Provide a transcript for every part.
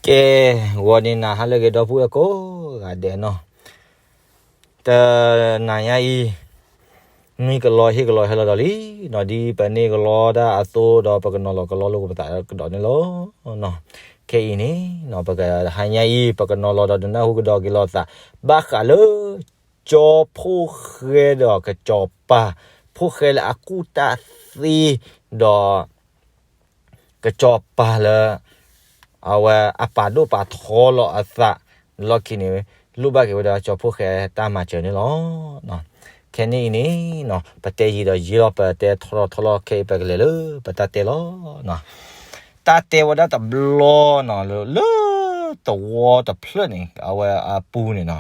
ကဲ, ဂီၤန့ၣ်နၤဟါလၢအဂ့ၤ ဒီပုၢ်ဝဲၢ်ကိးဂၤဒဲးနီၤ, တနၤညါအံၤ နွံကလီဟ့ၣ်ကလီဟဲလီၤဒီးလံနီၤ, ဒ်ပန့ၢ်ကလီတၢ်အသိးဒီး ပကနီၤလီၤကလီလိာ်ကပသးကဒီးန့ၣ်လီၤ. ခဲအံၤန့ၣ် ပကဟါညါအံၤ ပကနီၤလီၤဒီးနၢ်ဟူကဒီးက့ၤလိာ်သး ဘၣ်ဃးလၢ ကၠီဖိၣ်ဃဲဒီးကစီၤပၤ, ဖိၣ်ဃဲလၢအကူၣ်တၢ်သ့ဒီး ကစီၤပၤလၢ အဝဲအပာ်ဒိၣ်ပာ်ထီလီၤအသး လီၢ်ခံန့ၣ် လိၣ်ဘၣ်က့ၤဝဲဒၣ်ကၠီဖိၣ်ဃဲတၢ်မၤစၢၤန့ၣ်လီၤ. ခဲန့ၣ်အံၤန့ၣ် ပတဲယံာ်ဒီးယံာ်လီၤ, ပတဲထီထီထီလီၤ, ခဲအံၤပကလဲၤလၢပတၢ်တဲလီၤ. တၢ်တဲဝဲဒၣ်တဘျီနီၤ လၢ လၢသဝီတဖျၢၣ်န့ၣ် အဝဲအပူၤန့ၣ်နီၤ,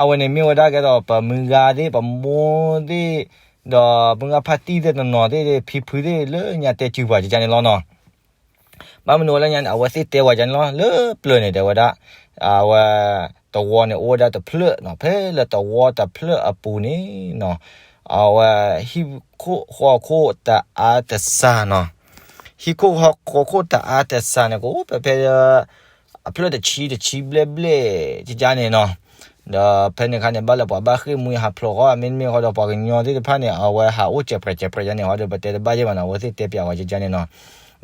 အဝဲန့ၣ်မ့ၢ်ဝဲဒၣ်ကဲဒီး ပမုၢ်ဂၤသ့ၣ် ပမိၢ်သ့ၣ် ဒီးမုၢ်ဂၤဖါတံၢ်သ့ၣ် တနီၤသ့ၣ် ဖံဖုသ့ၣ် လၢညါတဲစုပှၤကကန့ၣ်လီၤနီၤ. ဘၣ်မနုၤဝဲလၢညါန့ၣ် အဝဲသ့ၣ်တဲဝဲကန့ၣ်လီၤ, လၢပျၢၤန့ၣ် တဲဝဲဒၣ် အဝဲ သဝီန့ၣ် အိၣ်ဝဲဒၣ်တဖျၢၣ်နီၤ, ဖဲလၢသဝီတဖျၢၣ်အပူၤန့ၣ်နီၤ အဝဲ ဟံၣ်ခိၣ်ဃီခိၣ်တအါတစှၤနီၤ, ဟံၣ်ခိၣ်ဃီခိၣ်တအါတစှၤန့ၣ် ကအိၣ်ဖဲဖဲ အဖျၢၣ်တဆံတဆံဘျဲၣ်ဘျဲၣ်ကကန့ၣ်နီၤ, ဒီးဖဲန့ၣ်အခါန့ၣ် ဘၣ်လၢပှၤဘၣ်ဃ့ၢ်မှံဟးဖျိးဃီ မ့တမ့ၢ်ဃီဒီး ပှၤကညီသ့ၣ်တဖၣ်န့ၣ် အဝဲဟးအိၣ်စဲးပြဲးစဲးပြဲးယါန့ၣ်ဃီဒီး ပတဲတဘၣ်ယဲၢ်ဘၣ်နီၤ, အဝဲသ့ၣ်တဲပျးဝဲကကန့ၣ်နီၤ.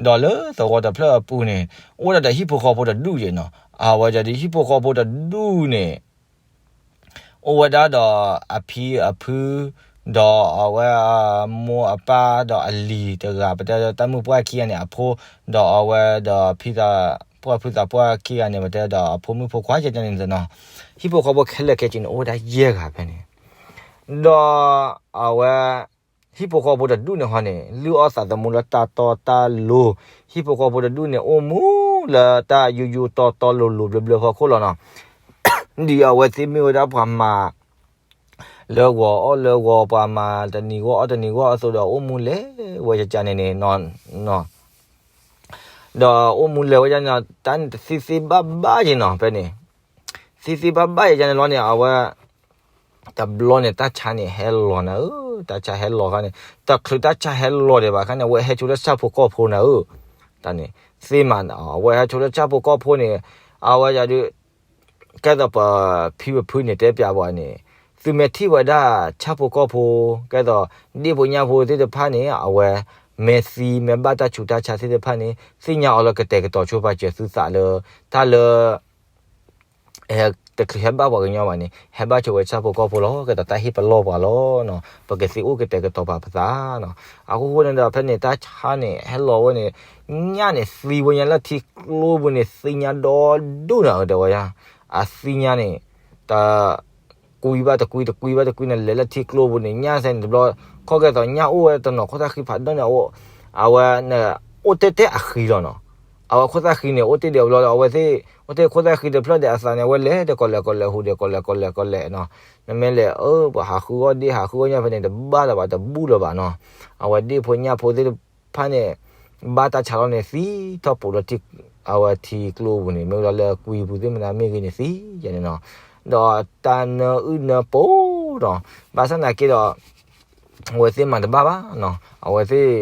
ဒီးလၢသဝီတဖျၢၣ်အပူၤန့ၣ် အိၣ်ဝဲဒၣ်ဒီးဟံၣ်ဖိဃီဖိတဒူၣ်ယဲၢ်နီၤ, အဝဲဒီးဟံၣ်ဖိဃီဖိတဒူၣ်န့ၣ် အိၣ်ဝဲဒၣ်ဒီးအဖံအဖု ဒီးအဝဲအမိၢ်အပၢ်ဒီးအလံၤတဂၤ ပတဲတၢ်မုၣ်ပှၢ်ခံဂၤန့ၣ် အဖိ ဒီးအဝဲဒီးဖံသးပှၢ်ဖုသးပှၢ်ခံဂၤန့ၣ် ပတဲဒီးအဖိမုၣ်ဖိခွါကကန့ၣ်နီၤ, ဟံၣ်ဖိဃီဖိခဲလၢာ်ခဲဆ့န့ၣ် အိၣ်ဝဲဒၣ်ယဲၢ်ဂၤဖဲန့ၣ်, ဒီးအဝဲ ဟံၣ်ဖိဃီဖိတဒူၣ်န့ၣ်ဟီန့ၣ် လုၢ်အီၣ်သးသမူလၢတၢ်တီတၢ်လိၤ, ဟံၣ်ဖိဃီဖိတဒူၣ်န့ၣ် အိၣ်မူလၢတၢ်ယိယိတီတီလိၤလိၤဘျၢဘျၢဖီခိၣ်လီၤနီၤ. ဒ်အဝဲသ့ၣ်မ့ၢ်ဝဲဒၣ်ပှၤမၤလၢဂီၤအီၣ်လၢဂီၤ ပှၤမၤတနံၤဂီၢ်အီၣ်တနံၤဂီၢ်အသိးဒီး အိၣ်မူလဲၤဝဲကကန့ၣ်န့ၣ်နီၤ, ဒီးအိၣ်မူလဲၤဝဲဒၣ်န့ၣ် တၢ်န့ၣ်တသ့သ့ဘၣ်ဘၣ်ယဲၢ်နီၤ ဖဲန့ၣ်, သ့သ့ဘၣ်ဘၣ်ယဲၢ်ကန့ၣ်လီၤန့ၣ် အဝဲ တဘျီန့ၣ် တၢ်ဆါန့ၣ်ဟဲလီၤနၤဧၢ, တၢ်ဆါဟဲလီၤခါန့ၣ် တချုးတၢ်ဆါဟဲလီၤဒံးဘၣ်ခါန့ၣ် အဝဲဟဲဆိလၢဆၣ်ဖိကီၢ်ဖိနၤဧၢ, တၢ်န့ၣ် သ့မး အဝဲဟဲဆိလၢဆၣ်ဖိကီၢ်ဖိန့ၣ် အဝဲဒၣ်ဒုး ကဲသိးပဖံပဖုန့ၣ်တဲပျးပှၤန့ၣ် သုမ့ၢ်ထံၣ်ဝဲဒၣ်ဆၣ်ဖိကီၢ်ဖိ ကဲသိး ဒ့ၣ်ဖိညၣ်ဖိသ့ၣ်တဖၣ်န့ၣ် အဝဲမ့ၢ်သံမ့ၢ်ဘၣ်တၢ်ဆူးတၢ်ဆါသ့ၣ်တဖၣ်န့ၣ် သ့ၣ်ညါအီၤလၢကတဲာ်ကတီၤဆိပာ်စၢၤသုသးလၢ တၢ်လၢ တချုးဟဲဘၣ်ပှၤကညီဘၣ်န့ၣ် ဟဲဘၣ်ဆိဝဲဆၣ်ဖိကီၢ်ဖိလီၤ. ကဲသိးတၢ်ဟ့ၣ်ပလီၢ်ပှၤလီၤနီၤ, ပကသ့အိၣ်ကတဲာ်ကတီၤပာ်ပသးနီၤ. အဃိဃိန့ၣ်ဒီး ဖဲန့ၣ်တၢ်ဆါန့ၣ် ဟဲလီၤဝဲန့ၣ် ညၣ်န့ၣ်သံဝဲညါလၢထံကျိပူၤန့ၣ် သံညါဒီဒူၣ်နီၤ တဲဝဲယါ, အသံညါန့ၣ် တ ကွံဘၣ်တကွံ တကွံဘၣ်တကွံန့ၣ် လဲၤလၢထံကျိပူၤန့ၣ် ညၣ်စဲန့ၣ်တဘျီ ခီၣ်ကဲသိးညၣ်အိၣ်ဝဲတနီၤ ခိၣ်သၣ်ဃံဖးဒိၣ်န့ၣ် အဝဲန့ၣ် အိၣ်တ့ၢ်တ့ၢ်အဃံလီၤနီၤ. အဝဲခိၣ်သၣ်ဃံန့ၣ် အိၣ်တ့ၢ်ဒံးအဘျီဒီး အဝဲသ့ၣ် အိၣ်တ့ၢ်ခိၣ်သၣ်ဃံတဖျၢၣ်ဒီးအသးန့ၣ် အဝဲလဲၤဒီးကီၢ်လဲၣ်ကီၢ်လဲၣ်ဟူးဒီးကီၢ်လဲၣ်ကီၢ်လဲၣ်ကီၢ်လဲၣ်နီၤ. နမ့ၢ်လဲၤအၢ ပှၤဟးဃုအီၣ်ဒ့ၣ်ဟးဃုအီၣ်ညၣ်ဖဲန့ၣ် တဘၣ်လၢၤဘၣ် တဘူၣ်လၢၤဘၣ်နီၤ. အဝဲဒ့ၣ်ဖိညၣ်ဖိသ့ၣ်တဖၣ်န့ၣ် ဘၣ်တၢ်ဆါလီၤန့ၣ် သံထီၣ်ပူၤလၢ အဝဲထံကျိပူၤန့ၣ် မ့ၢ်လီၤလၢကွံပူၤသ့ၣ်မတၤမ့ၢ်ဂ့ၤန့ၣ်သံယဲန့ၣ်နီၤ. ဒီးတၢ်နၢအုၣ်နၢပူၤဒီး ဘၣ်ဆၣ်နာ်က့ဒီး အဝဲသ့ၣ်မၤတဘၣ်ဘၣ်နီၤ. အဝဲသ့ၣ်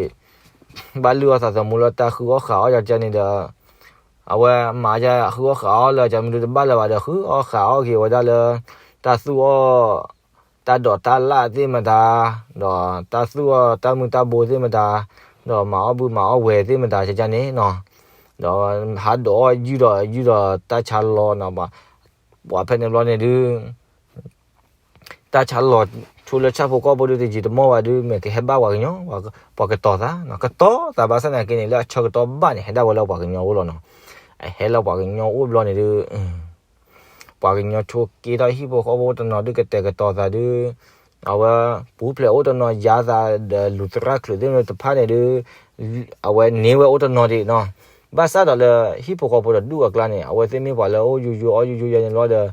ဘၣ်လုၢ်အီၣ်သးသမူလၢတၢ်ဃုအီၣ်ဃးအီၣ်ယၤကန့ၣ်ဒီး အဝဲမၤယၤဃုအီၣ်ဃးအီၣ်လၢကမနုၤတဘၣ်လၢၤဘၣ်ဒီး ဃုအီၣ်ဃးအီၣ်က့ၤဝဲဒၣ်လၢ တၢ်သူၣ်အီၣ် တၢ်ဒိးတၢ်လၣ်သ့ၣ်မတၤ, ဒီးတၢ်သူၣ်အီၣ်တၢ်မုၢ်တၢ်ဘိသ့ၣ်မတၤ, ဒီးမၤအီၣ်ဘုမၤအီၣ်ဝဲသ့ၣ်မတၤကန့ၣ်နီၤ. ဒီးဟးဒိးအီၣ်ယုၢ်ဒီးယုၢ်ဒီးတၢ်ဆါလီၤနီၤ. ပှၤဖဲန့ၣ်ဘျီန့ၣ်ဒုး တၢ်ဆါလီၤဆိလၢဆၣ်ဖိကီၢ်ဖိဒုးတယံာ်တမီၢ်ဘၣ်ဒုး မ့ၢ်ကဟဲဘၣ်ပှၤကညီ, ပှၤကတီၤသး, ကတီၤသးဘၣ်ဆၣ်နာ်က့န့ၣ် လၢအဆၢကတီၢ်ဘၣ်န့ၣ် ဟဲဒၣ်ဝဲလၢပှၤကညီအိၣ်လီၤနီၤ. အဟဲလၢပှၤကညီအိၣ်ဘျီန့ၣ်ဒုး ပှၤကညီဆိးက့ထီၣ်ဟံၣ်ဖိဃီဖိတနီၤဒုးကတဲာ်ကတီၤသးဒုး အဝဲပူၤဖျဲးအိၣ်တနီၤ ယၤသးဒီးလူၤသရၣ်ချုးသ့ၣ်တဖၣ်န့ၣ်ဒုး အဝဲန့ၢ်ဝဲအိၣ်တနီၤဒံးနီၤ. ဘၣ်ဆၣ်ဒီးလၢဟံၣ်ဖိဃီဖိတဒူၣ်အကျါန့ၣ် အဝဲသ့ၣ်မ့ၢ်ပှၤလၢအအိၣ်ယိယိအီၣ်ယိယိယဲန့ၣ်လီၤဒီး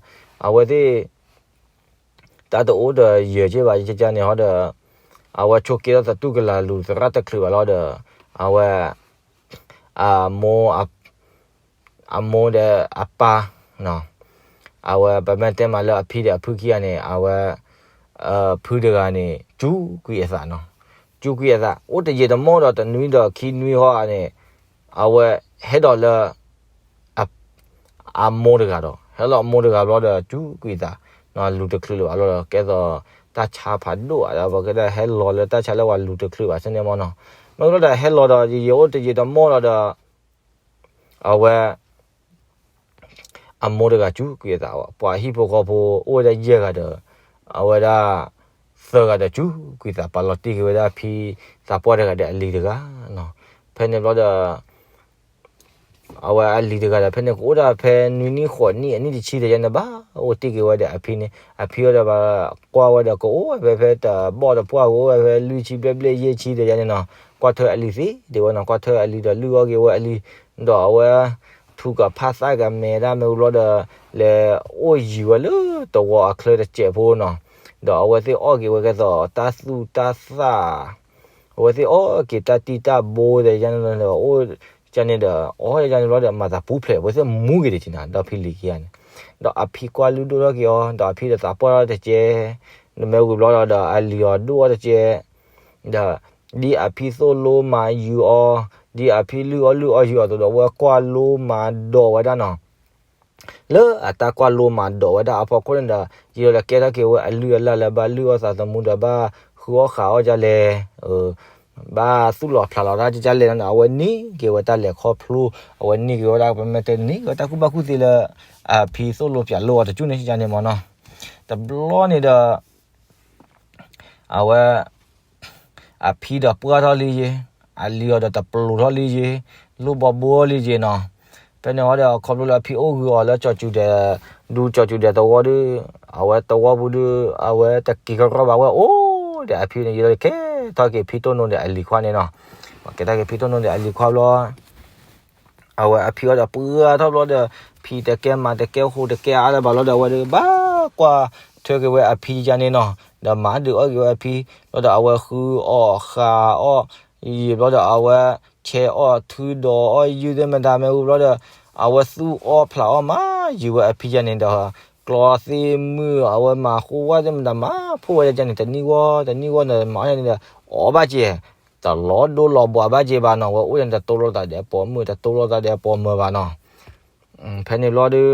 အဝဲသ့ၣ် တၢ်တအိၣ်ဒီးယဲၢ်က့ဘၣ် ယကန့ၣ်ဟီဒီး အဝဲဆိးက့ထီၣ်သတူၢ်ကလာ်လူၤသရၣ်တချုးဘၣ်လီၤဒီး အဝဲ အမိၢ် အမိၢ်ဒီးအပၢ် အဝဲပမ့ၢ်တဲမးလၢအဖံဒီးအဖုခံဂၤန့ၣ် အဝဲ ဖုတဂၤန့ၣ် စူးကွံာ်အသးနီၤ. စူးကွံာ်အသး အိၣ်တယံာ်တမီၢ်ဒီးတနွံဒီးခံနွံဟီန့ၣ် အဝဲဟဲဒီးလၢ အ အမိၢ်တဂၤဒီး ဟဲလီၤအမိၢ်တဂၤဘျီဒီး စူးကွံာ်သး, လူၤတချုးလၢၤဘၣ်လီၤဒီး ကဲသိးတၢ်ဆါဖးဒိၣ် အဝဲကဲဒၣ်ဟဲလီၤလၢတၢ်ဆါလၢပှၤလူၤတချုးဘၣ်ဆၣ်န့ၣ်မ့ၢ်နီၤ, မ့ၢ်လီၤဒီးဟဲလီၤဒီး ယယအိၣ်တယံာ်တမီၢ်လီၤဒီး အဝဲ အမိၢ်တဂၤစူးကွံာ်အသး, ပှၤဟံၣ်ဖိဃီဖိအိၣ်ဝဲဒၣ်ယဲၢ်ဂၤဒီး အဝဲဒၣ် သၢဂၤဒီးစူးကွံာ်သး ပာ်လီၤတ့ၢ်က့ၤဝဲဒၣ်အဖံသးပှၢ်တဂၤဒီးအလံၤတဂၤနီၤ, ဖဲန့ၣ်ဘျီဒီး အဝဲအလံၤတဂၤဒီး ဖဲန့ၣ်ကအိၣ်ဒၣ်ဖဲနွံနံၣ်ဃိးနံၣ်အနံၣ်တဆံဒီးယါန့ၣ် ဘၣ်အိၣ်တ့ၢ်က့ၤဝဲဒီးအဖံန့ၣ် အဖံအီၤဒီးဘၣ်ကွၢ်ဝဲဒီးကအိၣ်ဝဲဖဲတဘီၣ်တပှၢ် ကအိၣ်ဝဲဖဲလွံၢ်ဆံဘျဲၣ်ဘျဲၣ်ယဲၢ်ဆံဒီးယါန့ၣ်နီၤ, ကွၢ်ထွဲအလံၤသ့ဒံးဝဲနီၤ, ကွၢ်ထွဲအလံၤဒီးလုၢ်အီၣ်က့ၤဝဲအလံၤ, ဒီးအဝဲ ထူကဖၣ်သၣ်ကမဲဒၣ်မ့ၢ်ဝံၤဘျီဒီး လဲၤအိၣ်ယံၤဝဲလၢတဝီအချၢတစဲးဖိနီၤ, ဒီးအဝဲသ့ၣ်အီၣ်က့ၤဝဲကဲသိးတၢ်သူၣ်တၢ်သၣ် အဝဲသ့ၣ်အီၣ်က့ၤတၢ်တံၢ်တၢ်ဘိဒီးယါန့ၣ်လီၤ, အိၣ်ယါန့ၣ်ဒီး အီၣ်ယါန့ၣ်ဘျီဒီး မၤသးပူၤဖျဲး အဝဲသ့ၣ်မူက့ၤတက့ၤနၤ ဒီးဖံလံၤခံဂၤန့ၣ်, ဒီးအဖံကွၢ်လုၢ်ဒိၣ်ထီၣ်က့ၤအီၤ ဒီးအဖံဒီးသးပှၢ်ထီၣ်တကဲး, ဒီးမ့ၢ်ဝံၤဘျီဒီး ဒီးအလံၤအီၤဒိၣ်အီၤတကဲး, ဒီး ဒ်အဖံသိၣ်လိမၤယုာ်အီၤ, ဒ်အဖံလုၢ်အီၣ်လုၢ်အီယုာ်အီၤအသိးဒီး အဝဲကွၢ်လိမၤဒိးဝဲဒၣ်နီၤ လၢအတၢ်ကွၢ်လိမၤဒိးဝဲဒၣ်အဖီခိၣ်န့ၣ်ဒီး ယံာ်ဒီးကဲထီၣ်က့ၤဝဲအလုၢ်အလၢ်လၢဘၣ်လုၢ်အီၣ်သးသမူဒီး ဘၣ်ဃုအီၣ်ဃးအီၣ်ဒ်လဲၣ်, ဘၣ်သူၣ်လီၤဖျးလီၤတၢ်ဒ်လဲၣ်န့ၣ် အဝဲန့ၢ်က့ၤဝဲတၢ်လဲၤခီဖျိ, အဝဲန့ၢ်က့ၤဝဲဒၣ် ပမ့ၢ်တန့ၢ်က့ၤဝဲတၢ်ကူၣ်ဘၣ်ကူၣ်သ့လၢ အဖံသိၣ်လိပၠးလိအီၤတကၠူၢ်န့ၣ်န့ၣ်မ့ၢ်နီၤ, တဘျီန့ၣ်ဒီး အဝဲ အဖံဒီးပှၢ်ထီၣ်လံယ့ၤ, အလံၤအီၤဒီးတပျိးထီၣ်လံယ့ၤ, လိၣ်ဘီဘိလံယ့ၤနီၤ, ဖဲန့ၣ်ဝံၤဒီး ခီဖျိလၢအဖံအိၣ်ဂုာ်အီၤလၢကၠီၤစူၤဒဲး, ဒူကၠီၤစူၤဒဲးသဝီဒီး အဝဲသဝီပူၤဒီး အဝဲတက့ၤကရီဘၣ်ဝဲအိၣ်ဒီးအဖံန့ၣ် ယံာ်ဒီးကဲထီၣ်က့ၤဖံတိၢ်နိဒီးအလံၤခွါန့ၣ်နီၤ, ကဲထီၣ်က့ၤဖံတိၢ်နိဒီးအလံၤခွါဘျီ အဝဲအဖံအီၤဒီးပှၢ်ထီၣ်ဘျီဒီး ဖံးတကဲမၤတကဲဃိးတကဲအါလၢၤဘၣ်လီၤဒီး အဝဲဒီးဘၣ်ကွၢ်ထွဲက့ၤဝဲအဖံယါန့ၣ်နီၤ, ဒီးမၤဒုးအီၣ်က့ၤဝဲအဖံ, ဘျီဒီးအဝဲဃုအီၣ်ဃးအီၣ်, ယံာ်ဘျီဒီးအဝဲဆဲးအီၣ်ထုဒီးအီၣ်ယုၢ်သ့ၣ်မတၤမ့ၢ်ဝံၤဘျီဒီး အဝဲသူၣ်အီၣ်ဖျးအီၣ်မၤယုာ်ဝဲအဖံယါန့ၣ်ဒီး ကျီသ့ၣ်မုၢ် အဝဲမၤဃိဝဲသ့ၣ်မတၤမၤဖှိၣ်ဝဲဒ်န့ၣ် တနံၣ်ဂီၢ် တနံၣ်ဂီၢ်န့ၣ် မၤအီၣ်ယါန့ၣ်ဒီး အီၣ်ဘၣ်က့ၤ တလီၤဒိလီၤဘှးဘၣ်က့ၤဘၣ်နီၤ, ဝဲအိၣ်ယါန့ၣ် တတိလိာ်သးဒီးပိာ်မုၣ် တတိလိာ်သးဒီးပိာ်မုၣ်ဘၣ်နီၤ, ဖဲန့ၣ်ဘျီဒီး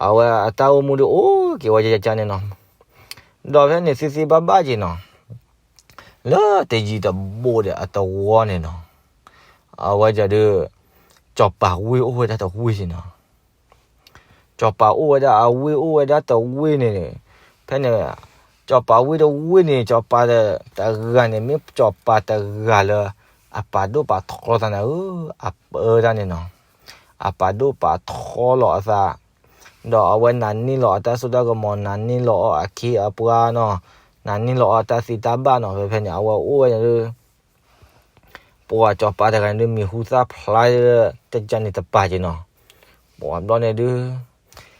အဝဲအတၢ်အိၣ်မူဒီးအိၣ်က့ၤဝဲယါန့ၣ်နီၤ, ဒီးဖဲန့ၣ်သ့သ့ဘၣ်ဘၣ်က့ၤနီၤ, လၢတယံာ်တဘီၣ်ဒီးအတဝီန့ၣ်နီၤ, အဝဲဒၣ်ဒီး စီၤပၤဝ့ၢ်အိၣ်ဝဲဒၣ်တဝ့ၢ်န့ၣ်နီၤ, စီၤပၤအိၣ်ဝဲဒၣ်အဝ့ၢ်အိၣ်ဝဲဒၣ်တဝ့ၢ်န့ၣ်, ဖဲန့ၣ် စီၤပၤဝ့ၢ်တဝ့ၢ်န့ၣ် စီၤပၤတဂၤန့ၣ် မ့ၢ်စီၤပၤတဂၤလၢ အပာ်ဒိၣ်ပာ်ထီသးန့ၣ်ဧၢ, အပၢတၢ်န့ၣ်နီၤ, အပာ်ဒိၣ်ပာ်ထီလီၤအသး, ဒီးအဝဲနာ်န့ၢ်လီၤအတၢ်စိတၢ်ကမီၤ နာ်န့ၢ်လီၤအီၤအခ့အပှၤနီၤ, နာ်န့ၢ်လီၤအီၤတၢ်သံတၢ်ဘၣ်နီၤ, ဖဲဖဲန့ၣ် အဝဲအိၣ်ဝဲန့ၣ်ဒီး ပှၤစီၤပၤတဂၤန့ၣ်ဒုး မံၤဟူသၣ်ဖျါလၢတကန့ၣ်တပာ်က့ၤနီၤ, ပှၤဘျီန့ၣ်ဒုး သ့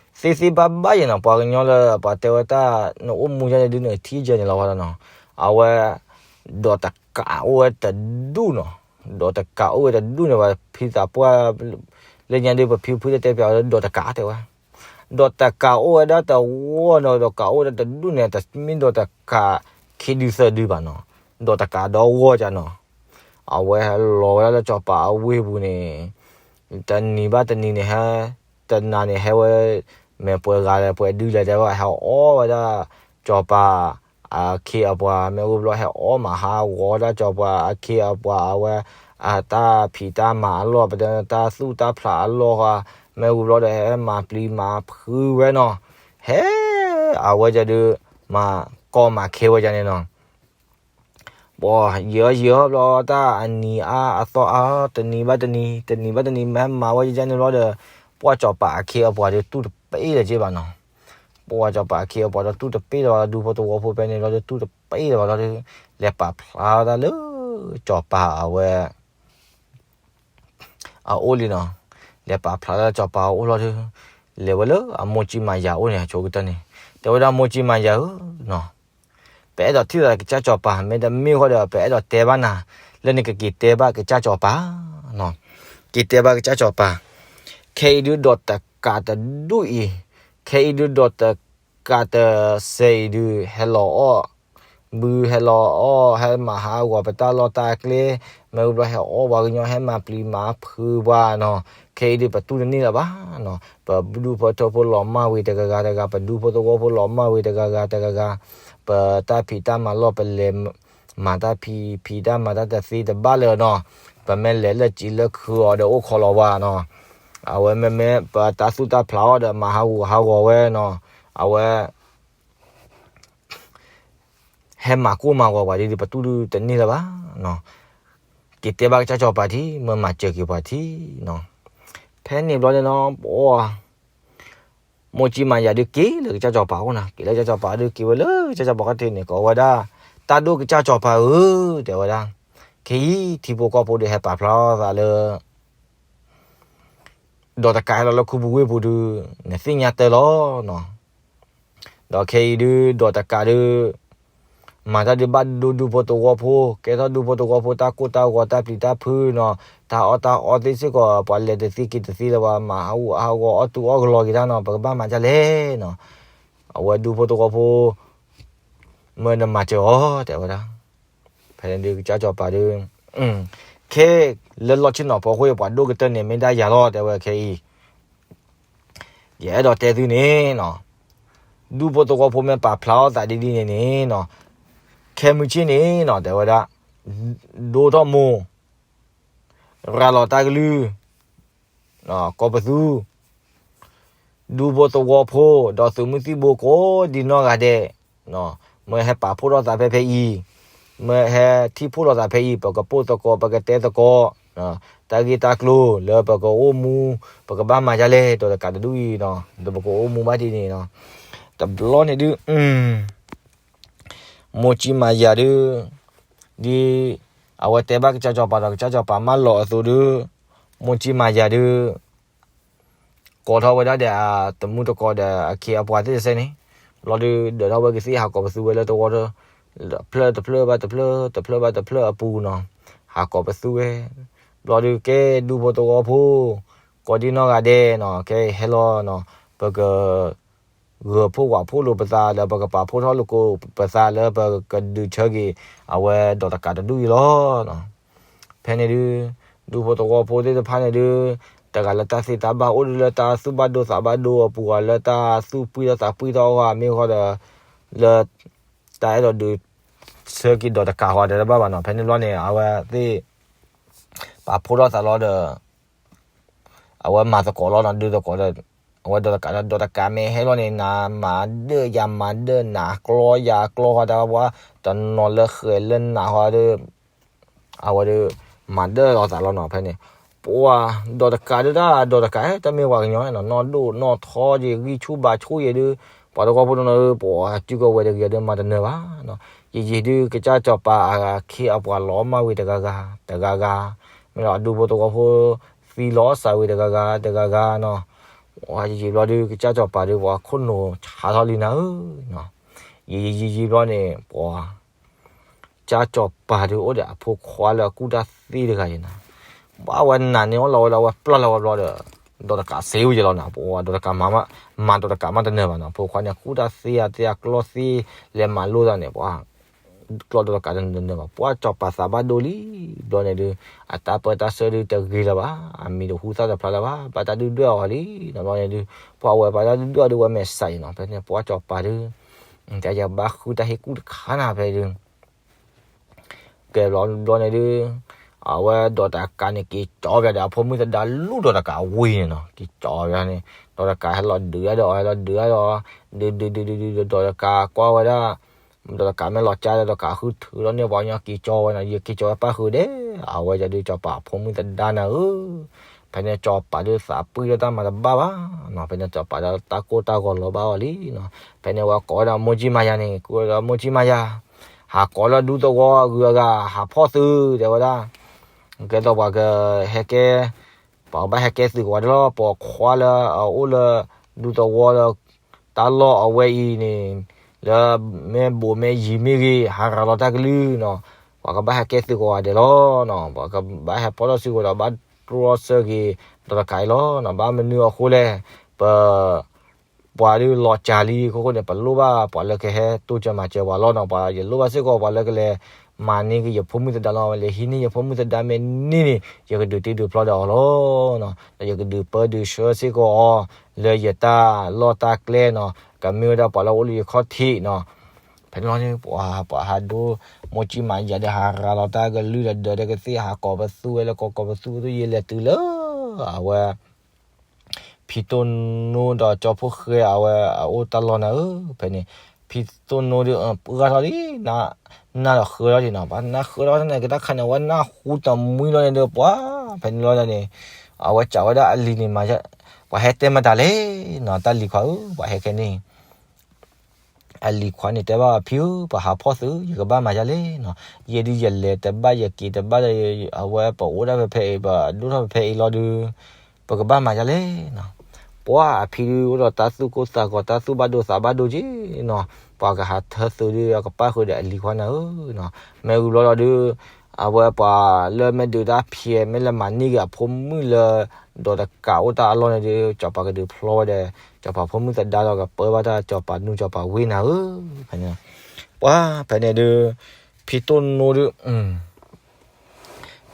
သ့ဘၣ်ဘၣ်ယဲနီၤ, ပှၤကညီလၢပှၤတဲဝဲတၢ် နအိၣ်မူယါန့ၣ်ဒုး နထံၣ်ယဲန့ၣ်လီၤဝဲနီၤ, အဝဲ ဒီးတကးအိၣ်ဝဲတဒူၣ်နီၤ, ဒီးတကးအိၣ်ဝဲတဒူၣ်န့ၣ် ပှၤဖံသးပှၢ် လၢညါဒုး ပဖံဖုတဲတဲပျးဝဲလၢ ဒီးတကးတဲဝဲ ဒီးတကးအိၣ်ဝဲဒၣ်တဝီနီၤ, ဒီးတကးအိၣ်ဝဲဒၣ်တဒူၣ်န့ၣ် တမ့ၢ်ဒီးတကးခံဒုသၢဒုဘၣ်နီၤ, ဒီးတကးဒီဂီၢ်ကနီၤ, အဝဲဟဲလီၤဝဲဒၣ်လၢစီၤပၤအဝ့ၢ်ပူၤန့ၣ်, တနံၤဘၣ်တနံၤန့ၣ် ဟဲ တနၤန့ၣ်ဟဲဝဲ မ့ၢ်ပှဲၤဂၤလဲၣ် ပှဲၤဒုလဲၣ်တဲဝဲ ဟဲအီၣ်ဝဲဒၣ် စီၤပၤ အခ့အပှၤ မ့ၢ်ဝံၤဘျီ ဟဲအီၣ်မၤဟးဂီၤဝဲဒၣ်စီၤပၤအခ့အပှၤ အဝဲ အတၢ်ဖံးတၢ်မၤအလီၢ် ပတဲတၢ်သူၣ်တၢ်ဖျးအလီၢ်ဃီ, မ့ၢ်ဝံၤဘျီဒီး ဟဲမၤပျံၤမၤဖုးဝဲနီၤ, ဟဲ အဝဲဒၣ်ဒုး မၤကီမၤခဲဝဲဒၣ်န့ၣ်နီၤ, ပှၤယံာ်အီၤယံာ်အီၤဘျီ တၢ်အနံၤအါအသီအါ တနံၤဘၣ်တနံၤ တနံၤဘၣ်တနံၤ မ့ၢ်မၤဝဲဒၣ်န့ၣ်ဘျီဒီး ပှၤစီၤပၤအခ့အပှၤဒီး တူၢ်တပ့ၢ်လၢၤက့ဘၣ်နီၤ, ပှၤစီၤပၤအခ့အပှၤဒီး တူၢ်တပ့ၢ်လၢၤဘၣ် ဒူဖိသဝီဖိဖဲန့ၣ်ဘျီဒီး တူၢ်တပ့ၢ်လၢၤဘၣ်လီၤဒီး လဲၤပာ်ဖျါတၢ်လၢ စီၤပၤအဝဲ အအိၣ်လံနီၤ, လဲၤပာ်ဖျါလၢစီၤပၤအအိၣ်လီၤဒီး လဲၤဝဲလၢအမိၢ်ကၠံမၤယၤအိၣ်န့ၣ် အဆိကတၢၢ်န့ၣ် တဲဝဲဒၣ်မိၢ်ကၠံမၤယၤဧၢနီၤ, ပအဲၣ်ဒိးထံၣ်လိာ်သးကစၢ်စီၤပၤ မ့တမ့ၢ်ဃီဒီး ပအဲၣ်ဒိးတဲဘၣ်နၤ လၢနကက့ၤတဲဘၣ်ကစၢ်စီၤပၤနီၤ, က့ၤတဲဘၣ်ကစၢ်စီၤပၤ, ခဲအံၤဒုးဒီးတကးတဒူၣ်အံၤ, ခဲအံၤဒုးဒီးတကးတစဲးအံၤဒုး ဟဲလီၤအီၣ် ဘုဟဲလီၤအီၣ် ဟဲမၤဟးဂီၤပတၢ်လီၢ်တၢ်ကျဲ, မ့ၢ်ဘျီဟဲအီၣ်ပှၤကညီ ဟဲမၤပျံၤမၤဖုးပှၤနီၤ, ခဲအံၤဒုးပတူၢ်တန့ၢ်လၢၤဘၣ်နီၤ, ပဒူၣ်ဖိထၢဖိလီၤမၢ်ဝံၤတဂၤဂၤတဂၤ, ပဒူၣ်ဖိသဝီဖိလီၤမၢ်ဝံၤတဂၤဂၤတဂၤဂၤ, ပတၢ်ဖံးတၢ်မၤလီၢ် ပလဲၤမၤတၢ်ဖံး ဖံးတၢ်မၤတၢ်တသ့တဘၣ်လၢၤနီၤ, ပမ့ၢ်လဲၤလၢစံးလၢခုးအီၤဒီးအိၣ်ခိးလီၤဝဲနီၤ, အဝဲမ့မ့ၢ်ပတၢ်သူၣ်တၢ်ဖျးအီၤဒီး မၤဟးဂူာ်ဟးဂီၤဝဲနီၤ, အဝဲ ဟဲမၤကိၢ်မၤဂီၤပှၤဒ်ဒုး ပတူၢ်တန့ၢ်လၢၤဘၣ်နီၤ, က့ၤတဲဘၣ်ကစၢ်စီၤပၤထံ မ့ၢ်မၤစၢၤက့ၤပှၤထံနီၤ, ဖဲန့ၣ်ဘျီန့ၣ်နီၤ ပ မိၢ်ကၠံမၤယၤဒုးက့ၤလၢကစၢ်စီၤပၤအအိၣ်နီၤ, က့ၤလၢကစၢ်စီၤပၤဒုးက့ၤဝဲလၢကစၢ်စီၤပၤခီၣ်ထံးန့ၣ် ကိးဝဲဒၣ်, တၢ်ဒိၣ်ကစၢ်စီၤပၤဧၢ, တဲဝဲဒၣ်, ခဲအံၤ ထံဖိကီၢ်ဖိဒုးဟဲပာ်ဖျါထီၣ်သးလၢ ဒီးတကးဟဲလီၤလၢခူပူၤဝ့ၢ်ပူၤဒုး နသ့ၣ်ညါတၢ်လီၤနီၤ, ဒီးခဲအံၤဒုး ဒီးတကးဒုး မၤတၢ်ဒုးဘၣ်ဒိဒူဖိသဝီဖိ, ကဲထီၣ်ဒူဖိသဝီဖိတၢ်ကိၢ်တၢ်ဂီၤတၢ်ပျံၤတၢ်ဖုးနီၤ, တၢ်အီၣ်တၢ်အီသ့ၣ်စ့ၢ်ကီး ပှၤလဲၤတသ့က့ၤတသ့လၢၤဘၣ်, မၤဟးဂူာ်ဟးဂီၤအီၣ်တူၢ်အီၣ်ကလီၤက့ၤတၢ်နီၤ, ပကဘၣ်မၤဒ်လဲၣ်နီၤ, အဝဲဒူဖိသဝီဖိ မၢနမၤစၢၤအီၤ တဲဝဲဒၣ်, ဖဲန့ၣ်ဒုးကစၢ်စီၤပၤဒုး, ခဲလၢလီၢ်ဆ့ၣ်နီၤဖီခိၣ်အံၤ ပှၤဒိၣ်ကတၢၢ်န့ၣ် မ့ၢ်ဒၣ်ယၤလီၤ တဲဝဲခဲအံၤ ယအဲၣ်ဒိးတဲသုန့ၣ်နီၤ, ဒူဖိသဝီဖိမ့ၢ်ပာ်ဖျါထီၣ်သးဒ်ဒ်န့ၣ်န့ၣ်နီၤ, ခဲမုၢ်ဆ့ၣ်န့ၣ်နီၤ တဲဝဲဒၣ်, ဒိထီၣ်မိၢ်, ရၤလီၤတၢ်ကလုၢ်, ကိးပသူ, ဒူဖိသဝီဖိ, ဒီးသုးမုၢ်သံၣ်ဘိကိးဒံနီၢ်ဂၤဒဲး, မ့ၢ်ဟဲပာ်ဖှိၣ်ထီၣ်သးဖဲဖဲအံၤ, မ့ၢ်ဟဲထံၣ်ဖှိၣ်ထီၣ်သးဖဲအံၤ ပကပိာ်သကိး ပကတဲသကိး, တၢ်ဂ့ၢ်တၢ်ကျိၤလၢပကအိၣ်မူ, ပကဘၣ်မၤဒ်လဲၣ် ဒီးတကးတဒူၣ်အံၤနီၤ, ဒီးပကအိၣ်မူဘၣ်ဒ်န့ၣ်နီၤ, တဘျီန့ၣ်ဒုး မိၢ်ကၠံမၤယၤဒုး, ဒ်အဝဲတဲဘၣ်ကစၢ်စီၤပၤဒီး ကစၢ်စီၤပၤမၢလီၤအသိးဒုး, မိၢ်ကၠံမၤယၤဒုး ကိးထီၣ်ဝဲဒၣ်ဒီးအတမူတကိးဒီးအခ့အပှၤသ့ၣ်တဖၣ်န့ၣ်, ဘျီဒုး ဒၢးထီၣ်ဝဲကသ့ၣ် ဟးကိးပသူဝဲလၢသဝီ, တဖျၢၣ်တဖျၢၣ်ဘၣ်တဖျၢၣ် တဖျၢၣ်ဘၣ်တဖျၢၣ်အပူၤနီၤ, ဟးကိးပသူဝဲ, ဘျီဒုးကဲဒူဖိသဝီဖိ, ကိးဒံနီၢ်ဂၤဒဲးနီၤ, ကဲဟဲလီၤနီၤ, ပက ဂၢၤဖှိၣ်ဝးဖှိၣ်လိာ်ပသးဒီး ပကပာ်ဖှိၣ်ထီၣ်လိာ်ကိးပသးလၢပကဒုးဆၢက့ၤ အဝဲဒီးတကးတဒူၣ်အံၤလီၤ. ဖဲန့ၣ်ဒုး ဒူဖိသဝီဖိသ့ၣ်တဖၣ်န့ၣ်ဒုး တဂၤလၢတၢ်သ့ၣ်တၢ်ဘၣ်အိၣ်ဒုးလၢတၢ်သူၣ်ဘၣ်ဒိသးဘၣ်ဒိအပူၤ လၢတၢ်သူၣ်ပှံၢ်ထီၣ်သးပှံၢ်ထီၣ်အဂီၢ်မ့ၢ်ဃီဒီး လၢ တၢ်အဲၣ်ဒိးဒုးဆၢက့ၤဒီးတကးဃီတဘၣ်ဘၣ်နီၤ. ဖဲန့ၣ်ဘျီန့ၣ် အဝဲသ့ၣ် ပာ်ဖှိၣ်ထီၣ်သးလီၤဒီး အဝဲမၤသကိးလီၤနီၤ, ဒုးသကိးဒီး အဝဲဒီးတကးဒီး ဒီးတကးမ့ၢ်ဟဲလီၤန့ၣ် နၤမၤဒၢၣ်ယၤမၤဒၢၣ် နၤကျီယၤကျီဃီတၢ်ပှၤ တနီၤလၢဃဲၤလၢနးဃီဒီး အဝဲဒီး မၤဒၢၣ်လီၤသးလီၤနီၤ. ဖဲန့ၣ် ပှၤ ဒီးတကးဒုးတၢ် ဒီးတကး တမ့ၢ်ပှၤကညီနီၤ, နီၢ်ဒိၣ်နီၢ်ထီယံၤ ဂံၢ်ဆူၣ်ဘါဆူၣ်ယံၤဒုး ပှၤသဝီဖိတနီၤဒုး ပှၤစုကဝဲၤတဂ့ၤဒုး မၤတနၢၤဘၣ်နီၤ. ယံာ်ယံာ်ဒုး ကစၢ်စီၤပၤအခ့အပှၤလီၤမၢ်ဝံၤတဂၤဂၤ တဂၤဂၤ မ့ၢ်လီၤ အဒူဖိသဝီဖိ သံလီၤစၢ်ဝံၤတဂၤဂၤ တဂၤဂၤနီၤ. ယံာ်ယံာ်ဘျီဒုး ကစၢ်စီၤပၤဒုး ပှၤခိၣ်နူာ်ဆါထီၣ်လံနၤဧၢနီၤ. ယံာ်ယံာ်ယံာ်ယံာ်ဘျီန့ၣ် ပှၤ ကစၢ်စီၤပၤဒုး အိၣ်ဒီးအဖိခွါလၢအကူၣ်တၢ်သ့တဂၤအံၤနၤ, ဘၣ်ဝဲနၤန့ၣ် အိၣ်လီၤဝဲလီၤ ဝဲပျၢ်လီၤဝဲဘျီဒီး ဒီးတကးစ့ဝဲယဲလီၤနၤ. ပှၤဒီးတကးမၤမး မၤဒီးတကးမးတနၢၤဘၣ်နီၤ. အဖိခွါန့ၣ် ကူၣ်တၢ်သ့အသ့ အကျီၢ်သ့ လဲၤမၤလိသးန့ၣ် ပှၤ ကျီၢ်ဒီးတကးတနၢၤဘၣ်. ပှၤစီၤပၤသးဘၣ်ဒိလံ ဘျီန့ၣ်ဒုး အတၢ်ပၢတၢ်ဆှၢဒုးတဂ့ၤလၢၤဘၣ်, အမံၤတဟူသၣ်တဖျါလၢၤဘၣ်, ဘၣ်တၢ်ဒုၣ်ဒွဲၣ်အီၤလံနီၤ. ဘျီန့ၣ်ဒုး ပှၤဝဲပှၤတၢ်ဒုၣ်ဒွဲၣ်အီၤဒုး ဝဲမဲာ်ဆှးအံၤနီၤ. ဖဲန့ၣ် ပှၤစီၤပၤဒုး တၢ်ယဘၣ်ဃုတၢ်ဟ့ၣ်ကူၣ်တခါနၤဖဲဒုး ကဲဘျီဘျီန့ၣ်ဒုး အဝဲဒီးတကးန့ၣ် က့ၤကၠီဘၣ်ဒီး အဖိမုၣ်သဒါလူၢ်ဒီးတကးဝံၤန့ၣ်နီၤ. က့ၤကၠီဘၣ်န့ၣ် ဒီးတကးဟဲလီၤဒုးဒီး ဟဲလီၤဒုးဒီး ဒုးဒုးဒုးဒုးဒုးဒီး ဒီးတကးကွၢ်ဝဲဒၣ် ဒီးတကးမ့ၢ်လီၤကၢ်ဒီး ဒီးတကးဃုထုးလီၤန့ၢ်ပှၤကညီ က့ၤကၠီဝဲနီၤ. ယက့ၤကၠီဝဲပၣ်ဃုာ်ဒဲး အဝဲဒုး စီၤပၤအဖိမုၣ်သဒါနၤဧၢ. ဖဲန့ၣ်စီၤပၤဒုးသးပှံၢ်ဒီးတၢ်မၤတဘၣ်ဘၣ်နီၤ. ဖဲန့ၣ်စီၤပၤဒီးတၢ်ကိၢ်တၢ်ဂီၤလီၤဘၣ်အီၤလံနီၤ. ဖဲန့ၣ်ဝဲကိးဝဲဒီးမိၢ်ကၠံမၤယၤန့ၣ် ကိးဝဲဒီးမိၢ်ကၠံမၤယၤ ဟးကိးလၢဒူသဝီအဂုၤအဂၤ ဟးဖီၣ်သု တဲဝဲဒၣ် ကဲသိးပှၤကဟဲကဲ ပှၤကဘၣ်ဟဲကဲသုးကိးဂၤဒဲးလီၤ. ပိာ်ခွါလၢအအိၣ်လၢ ဒူသဝီလၢ တၢ်လီၢ်အဝဲအံၤန့ၣ် လၢမ့ၢ်ဘိးမ့ၢ်ယံၤမ့ၢ်ဂ့ၤ ဟးရၤလီၤတၢ်ကလုၢ်နီၤ. ပှၤကဘၣ်ဟဲကဲသုးကိးဂၤဒဲးလီၤနီၤ. ပှၤကဘၣ်ဟဲဖီၣ်ထီၣ်စုကဝဲၤဒီး ဘၣ်တြီဆၢက့ၤ ဒီးတကးအံၤလီၤနီၤ. ဘၣ်မနုၤအဃိလဲၣ် ပ ပှၤဒုးလီၤစၢ်လံအဃိန့ၣ် ပလိၣ်ဘၣ်ပှၤလၢကဟဲတိစၢၤမၤစၢၤပှၤလီၤနီၤ. ပှၤယလိၣ်ဘၣ်စ့ၢ်ကီးပှၤလၢကလဲၤမၤန့ၢ်က့ၤယဖိမုၣ်သဒါလီၤ, လဲၤဟံးန့ၢ်ယဖိမုၣ်သဒါမ့ၢ်န့ၢ်န့ၣ် ယကဒုးတ့ဒုးဖျီဒီးအီၤလီၤ. ဒီးယကဒုးပၢဒုးဆှၢစ့ၢ်ကီးအီၤ လၢယတၢ်လီၢ်တၢ်ကျဲနီၤ, ကမ့ၢ်ဝဲဒၣ်ပှၤလၢအိၣ်လၢယခီၣ်ထံးနီၤ. ဖဲန့ၣ်လီၤန့ၣ် ပှၤ ပှၤဟးဒိ မိၢ်ကံမၤယၤဒီး ဟးရၤလီၤတၢ်ကလုၢ်ဒီး ဒၢးဒီးကသ့ၣ် ဟးကိးပသူဝဲလၢ ကိးကိးပသူပသူ ယလဲၤတုၤလၢ အဝဲ ဖံတိၢ်နိဒီးကၠီဖိဃဲ အဝဲအအိၣ်တၢ်လီၢ်န့ၣ်ဧၢ. ဖဲန့ၣ် ဖံတိၢ်နိဒီး ပှၢ်ထီၣ်လံ နၢ်ဒီးဃၢထီၣ်လံနီၤ. ပှၤနၢ်ဃၢထီၣ်န့ၣ် ကတၢ်ခါန့ၣ် အဝဲနၢ်ဟူတမှံလီၤန့ၣ်ဒီး ပှၤ ဖဲန့ၣ်လီၤန့ၣ် အဝဲစံးဝဲဒၣ်အလံၤန့ၣ်မး, ပှၤဟဲတဲမတၤလဲၣ်နီၤ, တၢ်လံၤခွါဧၢ, ပှၤဟဲခဲန့ၣ် အလံၤခွါန့ၣ်တဲဘၣ်အဖံဧၢ, ပှၤဟးဖီၣ်သု, ယကဘၣ်မၤဒ်လဲၣ်နီၤ. ယဲဒုးယလဲၤတဘၣ် ယက့ၤတဘၣ်ဒီး အဝဲပအိၣ်ဒၣ်ဖဲဖဲအံၤ ပဒိၣ်ထီၣ်ဖဲဖဲအံၤလီၤဒုး ပကဘၣ်မၤဒ်လဲၣ်နီၤ. ပှၤအဖံဒုးအိၣ်ဒီးတၢ်သူၣ်ကိၢ်သးဂီၤ တၢ်သူၣ်ဘၣ်ဒိသးဘၣ်ဒိက့နီၤ, ပှၤကဟးထၢသုဒုး အကပၣ်ဃုာ်ဒီးအလံၤခွါန့ၣ်ဧၢနီၤ. မ့ၢ်ဝံၤဘျီလီၤဒုး အဝဲပှၤလၢမ့ၢ်ဒုးတၢ်ဖံး မ့ၢ်လဲၤမၤန့ၢ်က့ၤအဖိမုၣ်လၢ ဒီးတကးအိၣ်တၢ်အလီၢ်န့ၣ်ဒုး စီၤပၤကဒုးဖျီဝဲဒီး စီၤပၤဖိမုၣ်သဒါဒီး ကပၢဘၣ်တၢ်စီၤပၤနူစီၤပၤဝ့ၢ်နၤဧၢ. ဖဲန့ၣ် ပှၤဖဲန့ၣ်ဒုး ဖံတိၢ်နိဒုး